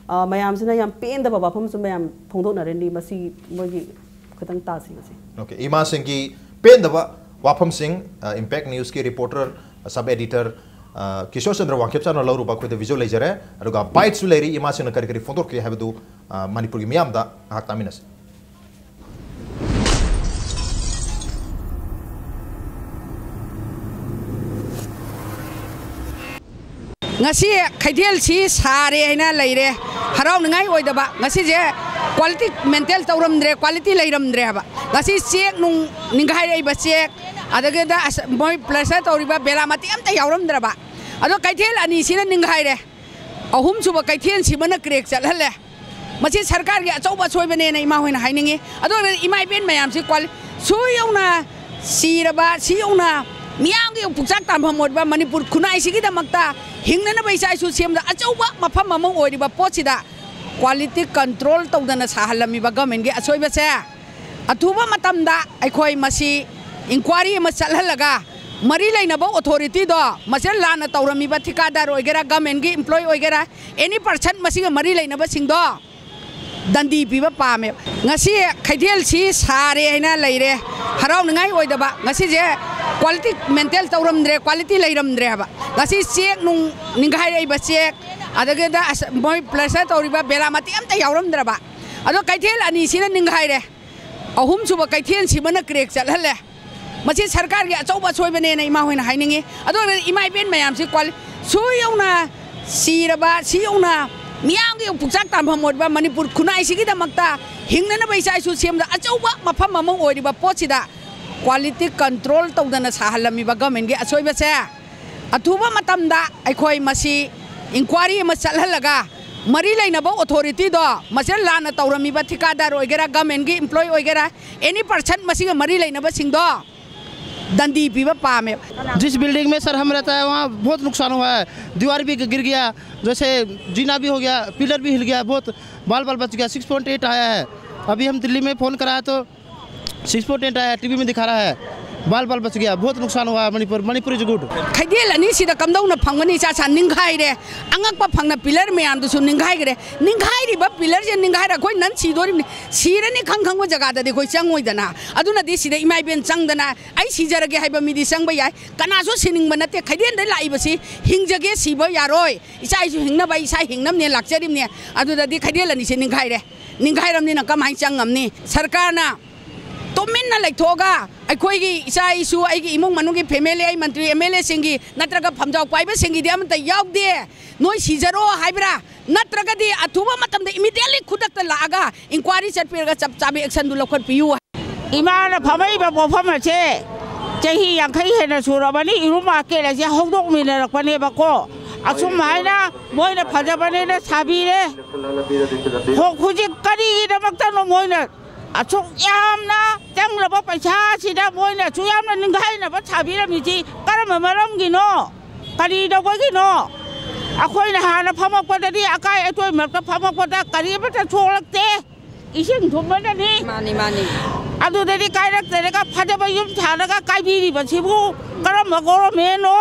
ꯑ, ꯃꯌꯥꯝꯁꯤꯅ ꯌꯥꯝ ꯄꯦꯟꯗꯕ ꯋꯥꯐꯝꯁꯨ ꯃꯌꯥꯝ ꯐꯣꯡꯗꯣꯛꯅꯔꯅꯤ꯫ ꯃꯁꯤ ꯃꯣꯏꯒꯤ ꯈꯤꯇꯪ ꯇꯥꯁꯤ ꯃꯁꯤ꯫ Okay, ꯏꯃꯥꯁꯤꯡꯒꯤ ꯄꯦꯟꯗꯕ ꯋꯥꯐꯝꯁꯤꯡ, ꯑ, ꯏꯝꯄꯦꯛ ꯅ꯭ꯌꯨꯁꯀꯤ ꯔꯤꯄꯣꯔꯇꯔ, ꯁꯕ ꯑꯦꯗꯤꯇꯔ, ꯑ, ꯀꯤꯁꯣꯔ ꯆꯟꯗ꯭ꯔ ꯋꯥꯡꯈꯦꯞ ꯆꯥꯅ ꯂꯧꯔꯨꯕ ꯑꯩꯈꯣꯏꯗ ꯚꯤꯖꯨꯋꯦꯜ ꯂꯩꯖꯔꯦ꯫ ꯑꯗꯨꯒ ꯕꯥꯏꯠꯁꯨ ꯂꯩꯔꯤ, ꯏꯃꯥꯁꯤꯡꯅ ꯀꯔꯤ ꯀꯔꯤ ꯐꯣꯡꯗꯣꯛꯈꯤ ꯍꯥꯏꯕꯗꯨ, ꯑ, ꯃꯅꯤꯄꯨꯔꯒꯤ ꯃꯤꯌꯥꯝꯗ ꯉꯥꯏꯍꯥꯛ ꯇꯥꯃꯤꯟꯅꯁꯤ꯫ ꯉꯁꯤ ꯀꯩꯊꯦꯜꯁꯤ ꯁꯥꯔꯦ ꯍꯥꯏꯅ ꯂꯩꯔꯦ, ꯍꯔꯥꯎꯅꯤꯡꯉꯥꯏ ꯑꯣꯏꯗꯕ꯫ ꯉꯁꯤꯁꯦ ꯀ꯭ꯋꯥꯂꯤꯇꯤ ꯃꯦꯟꯇꯦꯟ ꯇꯧꯔꯝꯗ꯭ꯔꯦ, ꯀ꯭ꯋꯥꯂꯤꯇꯤ ꯂꯩꯔꯝꯗ꯭ꯔꯦ ꯍꯥꯏꯕ꯫ ꯉꯁꯤ ꯆꯦꯛ ꯅꯨꯡ ꯅꯤꯡꯈꯥꯏꯔꯛꯏꯕ ꯆꯦꯛ, ꯑꯗꯒꯤꯗ ꯑꯁ, ꯃꯣꯏ ꯄ꯭ꯂꯁꯇꯔ ꯇꯧꯔꯤꯕ ꯕꯦꯂꯥ ꯃꯇꯦꯛ ꯑꯝꯇ ꯌꯥꯎꯔꯝꯗ꯭ꯔꯕ꯫ ꯑꯗꯣ ꯀꯩꯊꯦꯜ ꯑꯅꯤꯁꯤꯅ ꯅꯤꯡꯈꯥꯏꯔꯦ, ꯑꯍꯨꯝꯁꯨꯕ ꯀꯩꯊꯦꯜꯁꯤꯃꯅ ꯀ꯭ꯔꯦꯛ ꯆꯠꯍꯜꯂꯦ꯫ ꯃꯁꯤ ꯁꯔꯀꯥꯔꯒꯤ ꯑꯆꯧꯕ ꯑꯁꯣꯏꯕꯅꯦꯅ ꯏꯃꯥ ꯍꯣꯏꯅ ꯍꯥꯏꯅꯤꯡꯉꯤ꯫ ꯑꯗꯨ ꯑꯣꯏꯔꯒꯗꯤ ꯏꯃꯥ ꯏꯕꯦꯟ ꯃꯌꯥꯝꯁꯤ ꯀ꯭ꯋꯥꯂꯤ-, ꯁꯨ ꯌꯧꯅ ꯁꯤꯔꯕ, ꯁꯤ ꯌꯧꯅ ꯃꯤꯌꯥꯝꯒꯤ ꯄꯨꯛꯆꯥꯛ ꯇꯥꯟꯐꯝ ꯑꯣꯏꯔꯤꯕ ꯃꯅꯤꯄꯨꯔ ꯈꯨꯟꯅꯥꯏꯁꯤꯒꯤꯗꯃꯛꯇ ꯍꯤꯡꯅꯅꯕ ꯏꯆꯥ ꯏꯁꯨ ꯁꯦꯝꯕꯗ ꯑꯆꯧꯕ ꯃꯐꯝ ꯑꯃ ꯑꯣꯏꯔꯤꯕ ꯄꯣꯠꯁꯤꯗ ꯀ꯭ꯋꯥꯂꯤꯇꯤ ꯀꯟꯇ꯭ꯔꯣꯜ ꯇꯧꯗꯅ ꯁꯥꯍꯜꯂꯝꯃꯤꯕ ꯒꯚꯔꯟꯃꯦꯟꯒꯤ ꯑꯁꯣꯏꯕꯁꯦ ꯑꯊꯨꯕ ꯃꯇꯝꯗ ꯑꯩꯈꯣꯏ ꯃꯁꯤ ꯏꯟꯀ꯭ꯋꯥꯏꯔꯤ ꯑꯃ ꯆꯠꯍꯜꯂꯒ ꯃꯔꯤ ꯂꯩꯅꯕ ꯑꯣꯊꯣꯔꯤꯇꯤꯗꯣ, ꯃꯁꯤꯗ ꯂꯥꯟꯅ ꯇꯧꯔꯝꯃꯤꯕ ꯊꯤꯀꯥꯗꯥꯔ ꯑꯣꯏꯒꯦꯔꯥ, ꯒꯚꯔꯟꯃꯦꯟꯒꯤ ꯏꯝꯄ꯭ꯂꯣꯌꯤ ꯑꯣꯏꯒꯦꯔꯥ, ꯑꯦꯅꯤ ꯄꯔꯁꯟ ꯃꯁꯤꯒ ꯃꯔꯤ ꯂꯩꯅꯕꯁꯤꯡꯗꯣ ꯗꯟꯗꯤ ꯄꯤꯕ ꯄꯥꯝꯃꯦ꯫ ꯉꯁꯤ ꯀꯩꯊꯦꯜꯁꯤ ꯁꯥꯔꯦ ꯍꯥꯏꯅ ꯂꯩꯔꯦ, ꯍꯔꯥꯎꯅꯤꯡꯉꯥꯏ ꯑꯣꯏꯗꯕ꯫ ꯉꯁꯤꯁꯦ ꯀ꯭ꯋꯥꯂꯤꯇꯤ ꯃꯦꯟꯇꯦꯟ ꯇꯧꯔꯝꯗ꯭ꯔꯦ, ꯀ꯭ꯋꯥꯂꯤꯇꯤ ꯂꯩꯔꯝꯗ꯭ꯔꯦ ꯍꯥꯏꯕ꯫ ꯉꯁꯤ ꯆꯦꯛ ꯅꯨꯡ ꯅꯤꯡꯈꯥꯏꯔꯛꯏꯕ ꯆꯦꯛ, ꯑꯗꯒꯤꯗ ꯑꯁ, ꯃꯣꯏ ꯄ꯭ꯂꯁꯇꯔ ꯇꯧꯔꯤꯕ ꯕꯦꯂꯥ ꯃꯇꯦꯛ ꯑꯝꯇ ꯌꯥꯎꯔꯝꯗ꯭ꯔꯕ꯫ ꯑꯗꯣ ꯀꯩꯊꯦꯜ ꯑꯅꯤꯁꯤꯅ ꯅꯤꯡꯈꯥꯏꯔꯦ, ꯑꯍꯨꯝꯁꯨꯕ ꯀꯩꯊꯦꯜꯁꯤꯃꯅ ꯀ꯭ꯔꯦꯛ ꯆꯠꯍꯜꯂꯦ꯫ ꯃꯁꯤ ꯁꯔꯀꯥꯔꯒꯤ ꯑꯆꯧꯕ ꯑꯁꯣꯏꯕꯅꯦꯅ ꯏꯃꯥ ꯍꯣꯏꯅ ꯍꯥꯏꯅꯤꯡꯉꯤ꯫ ꯑꯗꯨ ꯑꯣꯏꯔꯒꯗꯤ ꯏꯃꯥ ꯏꯕꯦꯟ ꯃꯌꯥꯝꯁꯤ ꯀ꯭ꯋꯥꯂꯤ-, ꯁꯨ ꯌꯧꯅ ꯁꯤꯔꯕ, ꯁꯤ ꯌꯧꯅ ꯃꯤꯌꯥꯝꯒꯤ ꯄꯨꯛꯆꯥꯛ ꯇꯥꯟꯐꯝ ꯑꯣꯏꯔꯤꯕ ꯃꯅꯤꯄꯨꯔ ꯈꯨꯟꯅꯥꯏꯁꯤꯒꯤꯗꯃꯛꯇ ꯍꯤꯡꯅꯅꯕ ꯏꯆꯥ ꯏꯁꯨ ꯁꯦꯝꯕꯗ ꯑꯆꯧꯕ ꯃꯐꯝ ꯑꯃ ꯑꯣꯏꯔꯤꯕ ꯄꯣꯠꯁꯤꯗ ꯀ꯭ꯋꯥꯂꯤꯇꯤ ꯀꯟꯇ꯭ꯔꯣꯜ ꯇꯧꯗꯅ ꯁꯥꯍꯜꯂꯝꯃꯤꯕ ꯒꯚꯔꯟꯃꯦꯟꯒꯤ ꯑꯁꯣꯏꯕꯁꯦ ꯑꯊꯨꯕ ꯃꯇꯝꯗ ꯑꯩꯈꯣꯏ ꯃꯁꯤ ꯏꯟꯀ꯭ꯋꯥꯏꯔꯤ ꯑꯃ ꯆꯠꯍꯜꯂꯒ ꯃꯔꯤ ꯂꯩꯅꯕ ꯑꯣꯊꯣꯔꯤꯇꯤꯗꯣ, ꯃꯁꯤꯗ ꯂꯥꯟꯅ ꯇꯧꯔꯝꯃꯤꯕ ꯊꯤꯀꯥꯗꯥꯔ ꯑꯣꯏꯒꯦꯔꯥ, ꯒꯚꯔꯟꯃꯦꯟꯒꯤ ꯏꯝꯄ꯭ꯂꯣꯌꯤ ꯑꯣꯏꯒꯦꯔꯥ, ꯑꯦꯅꯤ ꯄꯔꯁꯟ ꯃꯁꯤꯒ ꯃꯔꯤ ꯂꯩꯅꯕꯁꯤꯡꯗꯣ ꯗꯟꯗꯤ ꯄꯤꯕ ꯄꯥꯝꯃꯦ꯫ जिस बिल्डिंग में सर हम रहता है, वहाँ बहुत नुकसान हुआ है। दीवार भी गिर गया, जैसे जीना भी हो गया, पिलर भी हिल गया, बहुत बाल बाल बच गया। सिक्स पॉइंट एट आया है। अभी हम दिल्ली में फ़ोन कराया तो सिक्स पॉइंट एट आया है, टीवी में दिखा रहा है। बाल बाल बच गया, बहुत नुकसान हुआ है मणिपुर, मणिपुर इज गुड। ꯈꯩꯗꯦꯜ ꯑꯅꯤꯁꯤꯗ ꯀꯝꯗꯧꯅ ꯐꯪꯒꯅꯤ? ꯏꯆꯥ ꯁꯥ ꯅꯤꯡꯈꯥꯏꯔꯦ꯫ ꯑꯉꯛꯄ ꯐꯪꯅ ꯄꯤꯂꯔ ꯃꯌꯥꯝꯗꯨꯁꯨ ꯅꯤꯡꯈꯥꯏꯈ꯭ꯔꯦ꯫ ꯅꯤꯡꯈꯥꯏꯔꯤꯕ ꯄꯤꯂꯔꯁꯦ ꯅꯤꯡꯈꯥꯏꯔ ꯑꯩꯈꯣꯏ ꯅꯟ ꯁꯤꯗꯣꯔꯤꯕꯅꯤ꯫ ꯁꯤꯔꯅꯤ ꯈꯪ ꯈꯪꯕ ꯖꯒꯥꯗꯗꯤ ꯑꯩꯈꯣꯏ ꯆꯪꯉꯣꯏꯗꯅ꯫ ꯑꯗꯨꯅꯗꯤ ꯁꯤꯗ ꯏꯃꯥ ꯏꯕꯦꯟ ꯆꯪꯗꯅ ꯑꯩ ꯁꯤꯖꯔꯒꯦ ꯍꯥꯏꯕ ꯃꯤꯗꯤ ꯆꯪꯕ ꯌꯥꯏ꯫ ꯀꯅꯥꯁꯨ ꯁꯤꯅꯤꯡꯕ ꯅꯠꯇꯦ꯫ ꯈꯩꯗꯦꯜꯗ ꯂꯥꯛꯏꯕꯁꯤ ꯍꯤꯡꯖꯒꯦ ꯁꯤꯕ ꯌꯥꯔꯣꯏ꯫ ꯏꯆꯥ ꯏꯁꯨ ꯍꯤꯡꯅꯕ ꯑꯩ ꯏꯁꯥ ꯍꯤꯡꯅꯕꯅꯦ ꯂꯥꯛꯆꯔꯤꯕꯅꯦ꯫ ꯑꯗꯨꯗꯗꯤ ꯈꯩꯗꯦꯜ ꯑꯅꯤꯁꯦ ꯅꯤꯡꯈꯥꯏꯔꯦ꯫ ꯅꯤꯡꯈꯥꯏꯔꯕꯅꯤꯅ ꯀꯃꯥꯏꯅ ꯆꯪꯉꯝꯅꯤ? ꯁꯔꯀꯥꯔꯅ ꯇꯨꯃꯤꯟꯅ ꯂꯩꯊꯣꯛꯑꯒ ꯑꯩꯈꯣꯏꯒꯤ ꯏꯆꯥ ꯏꯁꯨ, ꯑꯩꯒꯤ ꯏꯃꯨꯡ ꯃꯅꯨꯡꯒꯤ ꯐꯦꯃꯤꯂꯤ, ꯑꯩ ꯃꯟꯇ꯭ꯔꯤ ꯑꯦꯝ ꯑꯦꯜ ꯑꯦꯁꯤꯡꯒꯤ ꯅꯠꯇ꯭ꯔꯒ ꯐꯝꯖꯥꯎ ꯄꯥꯏꯕꯁꯤꯡꯒꯤꯗꯤ ꯑꯃꯠꯇ ꯌꯥꯎꯗꯦ꯫ ꯅꯣꯏ ꯁꯤꯖꯔꯣ ꯍꯥꯏꯕ꯭ꯔꯥ? ꯅꯠꯇ꯭ꯔꯒꯗꯤ ꯑꯊꯨꯕ ꯃꯇꯝꯗ ꯏꯃꯤꯗꯤꯌꯦꯠꯂꯤ ꯈꯨꯗꯛꯇ ꯂꯥꯛꯑꯒ ꯏꯟꯀ꯭ꯋꯥꯏꯔꯤ ꯆꯠꯄꯤꯔꯒ ꯆꯞ ꯆꯥꯕ ꯑꯦꯛꯁꯟꯗꯨ ꯂꯧꯈꯠꯄꯤꯌꯨ꯫ ꯏꯃꯥꯅ ꯐꯝꯃꯛꯏꯕ ꯄꯣꯠꯐꯝ ꯑꯁꯦ ꯆꯍꯤ ꯌꯥꯡꯈꯩ ꯍꯦꯟꯅ ꯁꯨꯔꯕꯅꯤ, ꯏꯔꯨ ꯃꯥꯔꯀꯦꯠ ꯑꯁꯦ ꯍꯧꯗꯣꯛꯃꯤꯟꯅꯔꯛꯄꯅꯦꯕꯀꯣ꯫ ꯑꯁꯨꯝ ꯍꯥꯏꯅ ꯃꯣꯏꯅ ꯐꯖꯕꯅꯦꯅ ꯁꯥꯕꯤꯔꯦ꯫ ꯍꯧ-, ꯍꯧꯖꯤꯛ ꯀꯔꯤꯒꯤꯗꯃꯛꯇꯅꯣ ꯃꯣꯏꯅ ꯑꯁꯨꯛ ꯌꯥꯝꯅ ꯆꯪꯂꯕ ꯄꯩꯁꯥꯁꯤꯗ ꯃꯣꯏꯅ ꯑꯁꯨꯛ ꯌꯥꯝꯅ ꯅꯤꯡꯈꯥꯏꯅꯕ ꯁꯥꯕꯤꯔꯝꯃꯤꯁꯤ ꯀꯔꯝꯕ ꯃꯔꯝꯒꯤꯅꯣ? ꯀꯔꯤ ꯇꯧꯕꯒꯤꯅꯣ? ꯑꯩꯈꯣꯏꯅ ꯍꯥꯟꯅ ꯐꯝꯃꯛꯄꯗꯗꯤ ꯑꯀꯥꯏ ꯑꯇꯣꯏ ꯃꯔꯛꯇ ꯐꯝꯃꯛꯄꯗ ꯀꯔꯤꯃꯠꯇ ꯁꯣꯛꯂꯛꯇꯦ꯫ ꯏꯁꯤꯡ ꯊꯨꯝꯕꯅꯅꯤ꯫ ꯃꯥꯅꯤ, ꯃꯥꯅꯤ꯫ ꯑꯗꯨꯗꯗꯤ ꯀꯥꯏꯔꯛꯇꯔꯒ ꯐꯖꯕ ꯌꯨꯝ ꯁꯥꯔꯒ ꯀꯥꯏꯕꯤꯔꯤꯕꯁꯤꯕꯨ ꯀꯔꯝꯕ ꯒꯣꯔꯃꯦꯟꯅꯣ?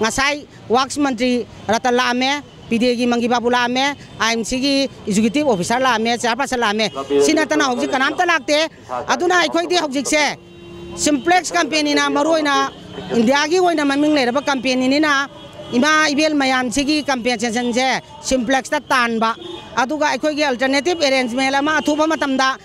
ꯉꯁꯥꯏ ꯋꯥꯛꯁ ꯃꯟꯇ꯭ꯔꯤ ꯔꯇꯟ ꯂꯥꯛꯑꯝꯃꯦ, ꯄꯤꯗꯦꯒꯤ ꯃꯪꯒꯤ ꯕꯥꯕꯨ ꯂꯥꯛꯑꯝꯃꯦ, ꯑꯥꯏ ꯑꯦꯝ ꯁꯤꯒꯤ ꯑꯦꯛꯖꯤꯀ꯭ꯌꯨꯇꯤꯚ ꯑꯣꯐꯤꯁꯔ ꯂꯥꯛꯑꯝꯃꯦ, ꯆꯦꯌꯥꯔꯄꯔꯁꯟ ꯂꯥꯛꯑꯝꯃꯦ꯫ ꯁꯤ ꯅꯠꯇꯅ ꯍꯧꯖꯤꯛ ꯀꯅꯥꯝꯇ ꯂꯥꯛꯇꯦ꯫ ꯑꯗꯨꯅ ꯑꯩꯈꯣꯏꯗꯤ ꯍꯧꯖꯤꯛꯁꯦ ꯁꯤꯝꯄ꯭ꯂꯦꯛꯁ ꯀꯝꯄꯦꯅꯤꯅ, ꯃꯔꯨꯑꯣꯏꯅ ꯏꯟꯗꯤꯌꯥꯒꯤ ꯑꯣꯏꯅ ꯃꯃꯤꯡ ꯂꯩꯔꯕ ꯀꯝꯄꯦꯅꯤꯅꯤꯅ, ꯏꯃꯥ ꯏꯕꯦꯜ ꯃꯌꯥꯝꯁꯤꯒꯤ ꯀꯝꯄꯦꯟꯁꯦꯁꯟꯁꯦ ꯁꯤꯝꯄ꯭ꯂꯦꯛꯁꯇ ꯇꯥꯟꯕ, ꯑꯗꯨꯒ ꯑꯩꯈꯣꯏꯒꯤ ꯑꯜꯇꯔꯅꯦꯇꯤꯚ ꯑꯦꯔꯦꯟꯖꯃꯦꯟ ꯑꯃ ꯑꯊꯨꯕ ꯃꯇꯝꯗ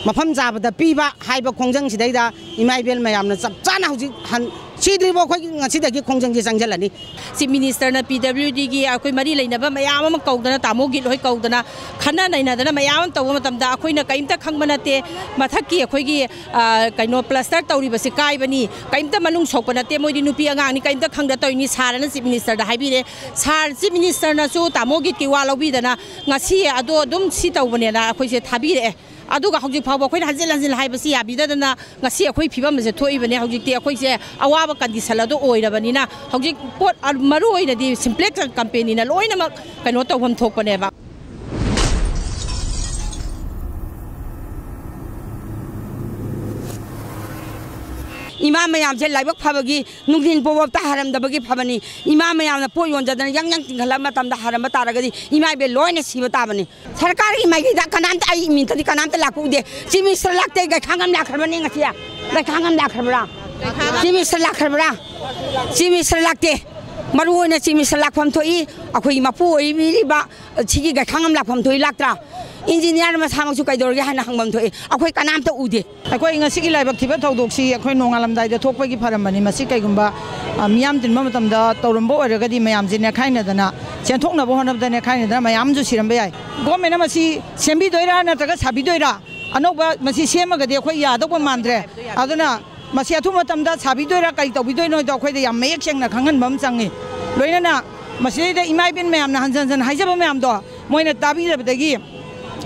ꯃꯐꯝ ꯆꯥꯕꯗ ꯄꯤꯕ ꯍꯥꯏꯕ ꯈꯣꯡꯖꯪꯁꯤꯗꯩꯗ ꯏꯃꯥ ꯏꯕꯦꯜ ꯃꯌꯥꯝꯅ ꯆꯞ ꯆꯥꯅ ꯍꯧꯖꯤꯛ ꯍꯟ-, ꯁꯤꯗ꯭ꯔꯤꯕꯧ ꯑꯩꯈꯣꯏꯒꯤ ꯉꯁꯤꯗꯒꯤ ꯈꯣꯡꯖꯪꯁꯤ ꯆꯪꯁꯤꯜꯂꯅꯤ꯫ ꯆꯤꯐ ꯃꯤꯅꯤꯁꯇꯔꯅ ꯄꯤ ꯗꯕ꯭ꯂꯤꯎ ꯗꯤꯒꯤ ꯑꯩꯈꯣꯏ ꯃꯔꯤ ꯂꯩꯅꯕ ꯃꯌꯥꯝ ꯑꯃ ꯀꯧꯗꯅ, ꯇꯥꯃꯣ ꯒꯤꯠ ꯍꯣꯏ ꯀꯧꯗꯅ, ꯈꯟꯅ ꯅꯩꯅꯗꯅ ꯃꯌꯥꯝ ꯑꯃ ꯇꯧꯕ ꯃꯇꯝꯗ ꯑꯩꯈꯣꯏꯅ ꯀꯔꯤꯝꯇ ꯈꯪꯕ ꯅꯠꯇꯦ꯫ ꯃꯊꯛꯀꯤ ꯑꯩꯈꯣꯏꯒꯤ, ꯑ, ꯀꯩꯅꯣ, ꯄ꯭ꯂꯁꯇꯔ ꯇꯧꯔꯤꯕꯁꯤ ꯀꯥꯏꯕꯅꯤ, ꯀꯔꯤꯝꯇ ꯃꯅꯨꯡ ꯁꯣꯛꯄ ꯅꯠꯇꯦ, ꯃꯣꯏꯗꯤ ꯅꯨꯄꯤ ꯑꯉꯥꯡꯅꯤ, ꯀꯔꯤꯝꯇ ꯈꯪꯗ ꯇꯧꯔꯤꯅꯤ, ꯁꯥꯔꯅ ꯆꯤꯐ ꯃꯤꯅꯤꯁꯇꯔꯗ ꯍꯥꯏꯕꯤꯔꯦ꯫ ꯁꯥꯔ ꯆꯤꯐ ꯃꯤꯅꯤꯁꯇꯔꯅꯁꯨ ꯇꯥꯃꯣ ꯒꯤꯠꯀꯤ ꯋꯥ ꯂꯧꯕꯤꯗꯅ ꯉꯁꯤ ꯑꯗꯣ ꯑꯗꯨꯝ ꯁꯤ ꯇꯧꯕꯅꯦꯅ ꯑꯩꯈꯣꯏꯁꯦ ꯊꯥꯕꯤꯔꯛꯑꯦ꯫ ꯑꯗꯨꯒ ꯍꯧꯖꯤꯛ ꯐꯥꯎꯕ ꯑꯩꯈꯣꯏꯅ ꯍꯟꯖꯤꯟ ꯍꯟꯖꯤꯟ ꯍꯥꯏꯕꯁꯤ ꯌꯥꯕꯤꯗꯗꯅ ꯉꯁꯤ ꯑꯩꯈꯣꯏ ꯐꯤꯕꯝ ꯑꯁꯦ ꯊꯣꯛꯏꯕꯅꯤ꯫ ꯍꯧꯖꯤꯛꯇꯤ ꯑꯩꯈꯣꯏꯁꯦ ꯑꯋꯥꯕ ꯀꯟꯗꯤꯁꯟ ꯑꯗꯨ ꯑꯣꯏꯔꯕꯅꯤꯅ ꯍꯧꯖꯤꯛ ꯄꯣꯠ ꯑ-, ꯃꯔꯨ ꯑꯣꯏꯅꯗꯤ ꯁꯤꯝꯄ꯭ꯂꯦꯛꯁ ꯀꯝꯄꯦꯅꯤꯅ ꯂꯣꯏꯅꯃꯛ ꯀꯩꯅꯣ ꯇꯧꯐꯝ ꯊꯣꯛꯄꯅꯦꯕ꯫ ꯏꯃꯥ ꯃꯌꯥꯝꯁꯦ ꯂꯥꯏꯕꯛ ꯐꯕꯒꯤ ꯅꯨꯡꯊꯤꯟ ꯄꯣꯕꯞꯇ ꯍꯥꯔꯝꯗꯕꯒꯤ ꯐꯕꯅꯤ꯫ ꯏꯃꯥ ꯃꯌꯥꯝꯅ ꯄꯣꯠ ꯌꯣꯟꯖꯗꯅ ꯌꯥꯡ ꯌꯥꯡ ꯆꯤꯡꯈꯠꯂꯕ ꯃꯇꯝꯗ ꯍꯥꯔꯝꯕ ꯇꯥꯔꯒꯗꯤ ꯏꯃꯥ ꯏꯕꯦꯟ ꯂꯣꯏꯅ ꯁꯤꯕ ꯇꯥꯕꯅꯤ꯫ ꯁꯔꯀꯥꯔꯒꯤ ꯃꯥꯏꯀꯩꯗ ꯀꯅꯥꯝꯇ, ꯑꯩ ꯏꯃꯤꯟꯇꯗꯤ ꯀꯅꯥꯝꯇ ꯂꯥꯛꯄ ꯎꯗꯦ꯫ ꯆꯤꯐ ꯃꯤꯅꯤꯁꯇꯔ ꯂꯥꯛꯇꯦ꯫ ꯒꯩꯈꯥꯡ ꯑꯃ ꯂꯥꯛꯈ꯭ꯔꯕꯅꯤ ꯉꯁꯤ꯫ ꯒꯩꯈꯥꯡ ꯑꯃ ꯂꯥꯛꯈ꯭ꯔꯕ꯭ꯔꯥ? ꯆꯤꯐ ꯃꯤꯅꯤꯁꯇꯔ ꯂꯥꯛꯈ꯭ꯔꯕ꯭ꯔꯥ? ꯆꯤꯐ ꯃꯤꯅꯤꯁꯇꯔ ꯂꯥꯛꯇꯦ꯫ ꯃꯔꯨ ꯑꯣꯏꯅ ꯆꯤꯐ ꯃꯤꯅꯤꯁꯇꯔ ꯂꯥꯛꯐꯝ ꯊꯣꯛꯏ꯫ ꯑꯩꯈꯣꯏꯒꯤ ꯃꯄꯨ ꯑꯣꯏꯕꯤꯔꯤꯕ ꯁꯤꯒꯤ ꯒꯩꯈꯥꯡ ꯑꯃ ꯂꯥꯛꯐꯝ ꯊꯣꯛꯏ, ꯂꯥꯛꯇ꯭ꯔꯥ? ꯏꯟꯖꯤꯅꯤꯌꯥꯔ ꯃꯁꯥꯃꯛꯁꯨ ꯀꯩꯗꯧꯔꯒꯦ ꯍꯥꯏꯅ ꯍꯪꯐꯝ ꯊꯣꯛꯏ꯫ ꯑꯩꯈꯣꯏ ꯀꯅꯥꯝꯇ ꯎꯗꯦ꯫ ꯑꯩꯈꯣꯏ ꯉꯁꯤꯒꯤ ꯂꯥꯏꯕꯛ ꯊꯤꯕ ꯊꯧꯗꯣꯛꯁꯤ ꯑꯩꯈꯣꯏ ꯅꯣꯡꯉꯥꯜꯂꯝꯗꯥꯏꯗ ꯊꯣꯛꯄꯒꯤ ꯐꯔꯝꯕꯅꯤ꯫ ꯃꯁꯤ ꯀꯩꯒꯨꯝꯕ, ꯑ, ꯃꯤꯌꯥꯝ ꯇꯤꯟꯕ ꯃꯇꯝꯗ ꯇꯧꯔꯝꯕ ꯑꯣꯏꯔꯒꯗꯤ ꯃꯌꯥꯝꯁꯦ ꯅꯦꯠꯈꯥꯏꯅꯗꯅ, ꯆꯦꯟꯊꯣꯛꯅꯕ ꯍꯣꯠꯅꯕꯗ ꯅꯦꯠꯈꯥꯏꯅꯗꯅ ꯃꯌꯥꯝꯁꯨ ꯁꯤꯔꯝꯕ ꯌꯥꯏ꯫ ꯒꯣꯔꯃꯦꯟꯅ ꯃꯁꯤ ꯁꯦꯝꯕꯤꯗꯣꯏꯔꯥ ꯅꯠꯇ꯭ꯔꯒ ꯁꯥꯕꯤꯗꯣꯏꯔꯥ? ꯑꯅꯧꯕ ꯃꯁꯤ ꯁꯦꯝꯃꯒꯗꯤ ꯑꯩꯈꯣꯏ ꯌꯥꯗꯧꯕ ꯃꯥꯟꯗ꯭ꯔꯦ꯫ ꯑꯗꯨꯅ ꯃꯁꯤ ꯑꯊꯨꯕ ꯃꯇꯝꯗ ꯁꯥꯕꯤꯗꯣꯏꯔꯥ ꯀꯔꯤ ꯇꯧꯕꯤꯗꯣꯏꯅꯣ ꯍꯥꯏꯗꯣ ꯑꯩꯈꯣꯏꯗ ꯌꯥꯝ ꯃꯌꯦꯛ ꯁꯦꯡꯅ ꯈꯪꯍꯟꯕ ꯑꯃ ꯆꯪꯉꯤ꯫ ꯂꯣꯏꯅꯅ ꯃꯁꯤꯗꯩꯗ ꯏꯃꯥ ꯏꯕꯦꯟ ꯃꯌꯥꯝꯅ ꯍꯟꯖꯟ ꯍꯟꯖꯟ ꯍꯥꯏꯖꯕ ꯃꯌꯥꯝꯗꯣ ꯃꯣꯏꯅ ꯇꯥꯕꯤꯗꯕꯗꯒꯤ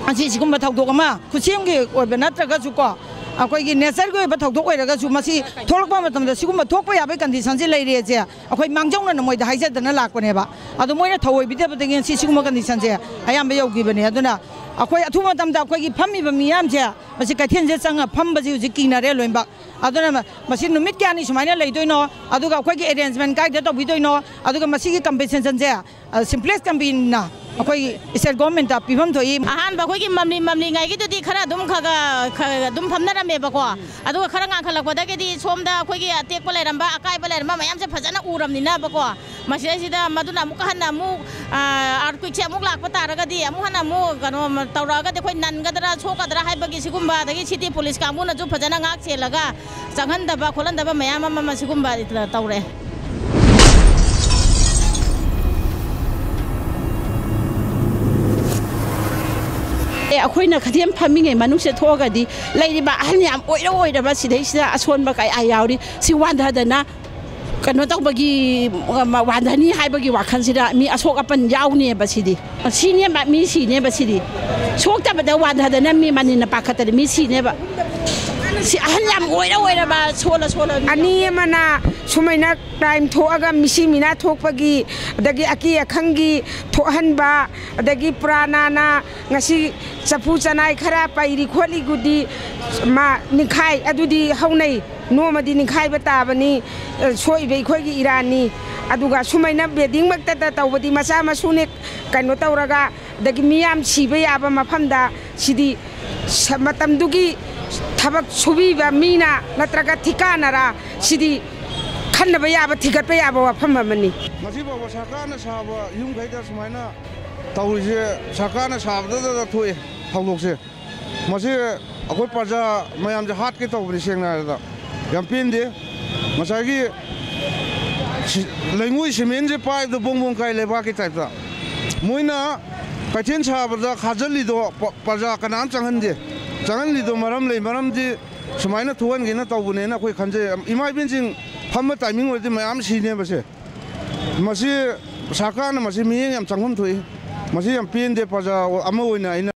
ꯉꯁꯤ ꯁꯤꯒꯨꯝꯕ ꯊꯧꯗꯣꯛ ꯑꯃ, ꯈꯨꯠꯁꯦꯝꯒꯤ ꯑꯣꯏꯕ ꯅꯠꯇ꯭ꯔꯒꯁꯨꯀꯣ, ꯑꯩꯈꯣꯏꯒꯤ ꯅꯦꯆꯔꯒꯤ ꯑꯣꯏꯕ ꯊꯧꯗꯣꯛ ꯑꯣꯏꯔꯒꯁꯨ, ꯃꯁꯤ ꯊꯣꯛꯂꯛꯄ ꯃꯇꯝꯗ ꯁꯤꯒꯨꯝꯕ ꯊꯣꯛꯄ ꯌꯥꯕꯒꯤ ꯀꯟꯗꯤꯁꯟꯁꯤ ꯂꯩꯔꯦꯁꯦ ꯑꯩꯈꯣꯏ ꯃꯥꯡꯖꯧꯅꯅ ꯃꯣꯏꯗ ꯍꯥꯏꯖꯗꯅ ꯂꯥꯛꯄꯅꯦꯕ꯫ ꯑꯗꯣ ꯃꯣꯏꯅ ꯊꯧꯑꯣꯏꯕꯤꯗꯕꯗꯒꯤ ꯉꯁꯤ ꯁꯤꯒꯨꯝꯕ ꯀꯟꯗꯤꯁꯟꯁꯦ ꯑꯌꯥꯝꯕ ꯌꯧꯈꯤꯕꯅꯦ꯫ ꯑꯗꯨꯅ ꯑꯩꯈꯣꯏ ꯑꯊꯨꯕ ꯃꯇꯝꯗ ꯑꯩꯈꯣꯏꯒꯤ ꯐꯝꯃꯤꯕ ꯃꯤꯌꯥꯝꯁꯦ, ꯃꯁꯤ ꯀꯩꯊꯦꯜꯁꯦ ꯆꯪꯉ ꯐꯝꯕꯁꯤ ꯍꯧꯖꯤꯛ ꯀꯤꯅꯔꯦ ꯂꯣꯏꯅꯃꯛ꯫ ꯑꯗꯨꯅ ꯃ-, ꯃꯁꯤ ꯅꯨꯃꯤꯠ ꯀꯌꯥꯅꯤ ꯁꯨꯃꯥꯏꯅ ꯂꯩꯗꯣꯏꯅꯣ? ꯑꯗꯨꯒ ꯑꯩꯈꯣꯏꯒꯤ ꯑꯦꯔꯦꯟꯖꯃꯦꯟ ꯀꯥꯏꯗ ꯇꯧꯕꯤꯗꯣꯏꯅꯣ? ꯑꯗꯨꯒ ꯃꯁꯤꯒꯤ ꯀꯝꯄꯦꯟꯁꯦꯁꯟꯁꯦ, ꯑ, ꯁꯤꯝꯄ꯭ꯂꯦꯛꯁ ꯀꯝꯄꯦꯅꯤꯅ ꯑꯩꯈꯣꯏ ꯁ꯭ꯇꯦꯠ ꯒꯣꯔꯃꯦꯟꯇ ꯄꯤꯐꯝ ꯊꯣꯛꯏ꯫ ꯑꯍꯥꯟꯕ ꯑꯩꯈꯣꯏꯒꯤ ꯃꯝꯂꯤ ꯃꯝꯂꯤꯉꯩꯒꯤꯗꯨꯗꯤ ꯈꯔ ꯑꯗꯨꯝ ꯈ-, ꯈ-, ꯈ-, ꯑꯗꯨꯝ ꯐꯝꯅꯔꯝꯃꯦꯕꯀꯣ꯫ ꯑꯗꯨꯒ ꯈꯔ ꯉꯥꯟꯈꯠꯂꯛꯄꯗꯒꯤꯗꯤ ꯁꯣꯝꯗ ꯑꯩꯈꯣꯏꯒꯤ ꯑꯇꯦꯛꯄ ꯂꯩꯔꯝꯕ, ꯑꯀꯥꯏꯕ ꯂꯩꯔꯝꯕ ꯃꯌꯥꯝꯁꯦ ꯐꯖꯅ ꯎꯔꯝꯅꯤꯅꯕꯀꯣ꯫ ꯃꯁꯤꯗꯩꯁꯤꯗ ꯃꯗꯨꯅ ꯑꯃꯨꯛꯀ ꯍꯟꯅ ꯑꯃꯨꯛ, ꯑ, ꯑꯥꯔꯠꯀ꯭ꯋꯦꯛꯁꯦ ꯑꯃꯨꯛ ꯂꯥꯛꯄ ꯇꯥꯔꯒꯗꯤ, ꯑꯃꯨꯛ ꯍꯟꯅ ꯑꯃꯨꯛ ꯀꯩꯅꯣ ꯇꯧꯔꯛꯑꯒꯗꯤ ꯑꯩꯈꯣꯏ ꯅꯟꯒꯗ꯭ꯔꯥ, ꯁꯣꯛꯀꯗ꯭ꯔꯥ ꯍꯥꯏꯕꯒꯤ ꯁꯤꯒꯨꯝꯕ, ꯑꯗꯒꯤ ꯁꯤꯇꯤ ꯄꯨꯂꯤꯁ ꯀꯥꯡꯕꯨꯅꯁꯨ ꯐꯖꯅ ꯉꯥꯛ ꯁꯦꯜꯂꯒ ꯆꯪꯍꯟꯗꯕ ꯈꯣꯠꯍꯟꯗꯕ ꯃꯌꯥꯝ ꯑꯃ, ꯑꯃ ꯁꯤꯒꯨꯝꯕ ꯇꯧꯔꯦ꯫ ꯑꯦ, ꯑꯩꯈꯣꯏꯅ ꯀꯩꯊꯦꯜ ꯐꯝꯃꯤꯉꯩ ꯃꯅꯨꯡꯁꯤꯗ ꯊꯣꯛꯑꯒꯗꯤ ꯂꯩꯔꯤꯕ ꯑꯍꯜ ꯌꯥꯝ ꯑꯣꯏꯔ ꯑꯣꯏꯔꯕ ꯁꯤꯗꯩꯁꯤꯗ ꯑꯁꯣꯟꯕ ꯀꯌꯥ ꯌꯥꯎꯔꯤ꯫ ꯁꯤ ꯋꯥꯟꯊꯗꯅ ꯀꯩꯅꯣ ꯇꯧꯕꯒꯤ, ꯋꯥꯟꯊꯅꯤ ꯍꯥꯏꯕꯒꯤ ꯋꯥꯈꯜꯁꯤꯗ ꯃꯤ ꯑꯁꯣꯛ ꯑꯄꯟ ꯌꯥꯎꯅꯦꯕ ꯁꯤꯗꯤ꯫ ꯁꯤꯅꯦꯕ, ꯃꯤ ꯁꯤꯅꯦꯕ ꯁꯤꯗꯤ꯫ ꯁꯣꯛꯇꯕꯗ ꯋꯥꯟꯊꯗꯅ ꯃꯤ ꯃꯅꯤꯟꯅ ꯄꯥꯈꯠꯇꯅ ꯃꯤ ꯁꯤꯅꯦꯕ꯫ ꯁꯤ ꯑꯍꯜ ꯌꯥꯝ ꯑꯣꯏꯔ ꯑꯣꯏꯔꯕ, ꯁꯣꯜꯂ ꯁꯣꯜꯂ ꯃꯤ ꯑꯅꯤ ꯑꯃꯅ ꯁꯨꯃꯥꯏꯅ ꯀ꯭ꯔꯥꯏꯝ ꯊꯣꯛꯑꯒ ꯃꯤꯁꯤ ꯃꯤꯅꯥ ꯊꯣꯛꯄꯒꯤ, ꯑꯗꯒꯤ ꯑꯀꯤ ꯑꯈꯪꯒꯤ ꯊꯣꯛꯍꯟꯕ, ꯑꯗꯒꯤ ꯄꯨꯔꯥꯅꯥꯅ ꯉꯁꯤ ꯆꯐꯨ ꯆꯅꯥꯏ ꯈꯔ ꯄꯩꯔꯤ ꯈꯣꯠꯂꯤꯒꯨꯗꯤ ꯃꯥ ꯅꯤꯡꯈꯥꯏ, ꯑꯗꯨꯗꯤ ꯍꯧꯅꯩ꯫ ꯅꯣꯡꯃꯗꯤ ꯅꯤꯡꯈꯥꯏꯕ ꯇꯥꯕꯅꯤ꯫ ꯑ, ꯁꯣꯛꯏꯕ ꯑꯩꯈꯣꯏꯒꯤ ꯏꯔꯥꯟꯅꯤ꯫ ꯑꯗꯨꯒ ꯁꯨꯃꯥꯏꯅ ꯕꯦꯗꯤꯡꯃꯛꯇꯗ ꯇꯧꯕꯗꯤ ꯃꯆꯥ ꯃꯁꯨꯅꯦ ꯀꯩꯅꯣ ꯇꯧꯔꯒ, ꯑꯗꯒꯤ ꯃꯤꯌꯥꯝ ꯁꯤꯕ ꯌꯥꯕ ꯃꯐꯝꯗ ꯁꯤꯗꯤ ꯁ-, ꯃꯇꯝꯗꯨꯒꯤ ꯊꯕꯛ ꯁꯨꯕꯤꯕ ꯃꯤꯅ ꯅꯠꯇ꯭ꯔꯒ ꯊꯤꯀꯥꯅꯔꯥ, ꯁꯤꯗꯤ ꯈꯟꯅꯕ ꯌꯥꯕ, ꯊꯤꯒꯠꯄ ꯌꯥꯕ ꯋꯥꯐꯝ ꯑꯃꯅꯤ꯫ ꯉꯁꯤ ꯐꯥꯎꯕ ꯁꯔꯀꯥꯔꯅ ꯁꯥꯕ ꯌꯨꯝꯈꯩꯗ ꯁꯨꯃꯥꯏꯅ ꯇꯧꯔꯤꯁꯦ, ꯁꯔꯀꯥꯔꯅ ꯁꯥꯕꯗꯗ ꯊꯣꯛꯑꯦ ꯊꯧꯗꯣꯛꯁꯦ꯫ ꯃꯁꯤ ꯑꯩꯈꯣꯏ ꯄ꯭ꯔꯖꯥ ꯃꯌꯥꯝꯁꯦ ꯍꯥꯠꯀꯦ ꯇꯧꯕꯅꯤ, ꯁꯦꯡꯅ ꯍꯥꯏꯔꯕꯗ꯫ ꯌꯥꯝ ꯄꯦꯟꯗꯦ꯫ ꯉꯁꯥꯏꯒꯤ ꯁꯤ-, ꯂꯩꯉꯣꯏ ꯁꯤꯃꯦꯟꯁꯦ ꯄꯥꯏꯕꯗ ꯕꯣꯡ ꯕꯣꯡ ꯀꯥꯏ, ꯂꯩꯕꯥꯛꯀꯤ ꯇꯥꯏꯞꯇ꯫ ꯃꯣꯏꯅ ꯀꯩꯊꯦꯜ ꯁꯥꯕꯗ ꯈꯥꯖꯤꯜꯂꯤꯗꯣ ꯄ-, ꯄ꯭ꯔꯖꯥ ꯀꯅꯥꯝ ꯆꯪꯍꯟꯗꯦ꯫ ꯆꯪꯍꯜꯂꯤꯗꯣ ꯃꯔꯝ ꯂꯩ, ꯃꯔꯝꯗꯤ ꯁꯨꯃꯥꯏꯅ ꯊꯣꯛꯍꯟꯒꯦꯅ ꯇꯧꯕꯅꯦꯅ ꯑꯩꯈꯣꯏ ꯈꯟꯖꯩ꯫ ꯏꯃꯥ ꯏꯕꯦꯟꯁꯤꯡ ꯐꯝꯕ ꯇꯥꯏꯃꯤꯡ ꯑꯣꯏꯔꯗꯤ ꯃꯌꯥꯝ ꯁꯤꯅꯦꯕꯁꯦ꯫ ꯃꯁꯤ ꯁꯔꯀꯥꯔꯅ ꯃꯁꯤ ꯃꯤꯠꯌꯦꯡ ꯌꯥꯝ ꯆꯪꯐꯝ ꯊꯣꯛꯏ꯫ ꯃꯁꯤ ꯌꯥꯝ ꯄꯦꯟꯗꯦ, ꯄ꯭ꯔꯖꯥ ꯑꯃ ꯑꯣꯏꯅ ꯑꯩꯅ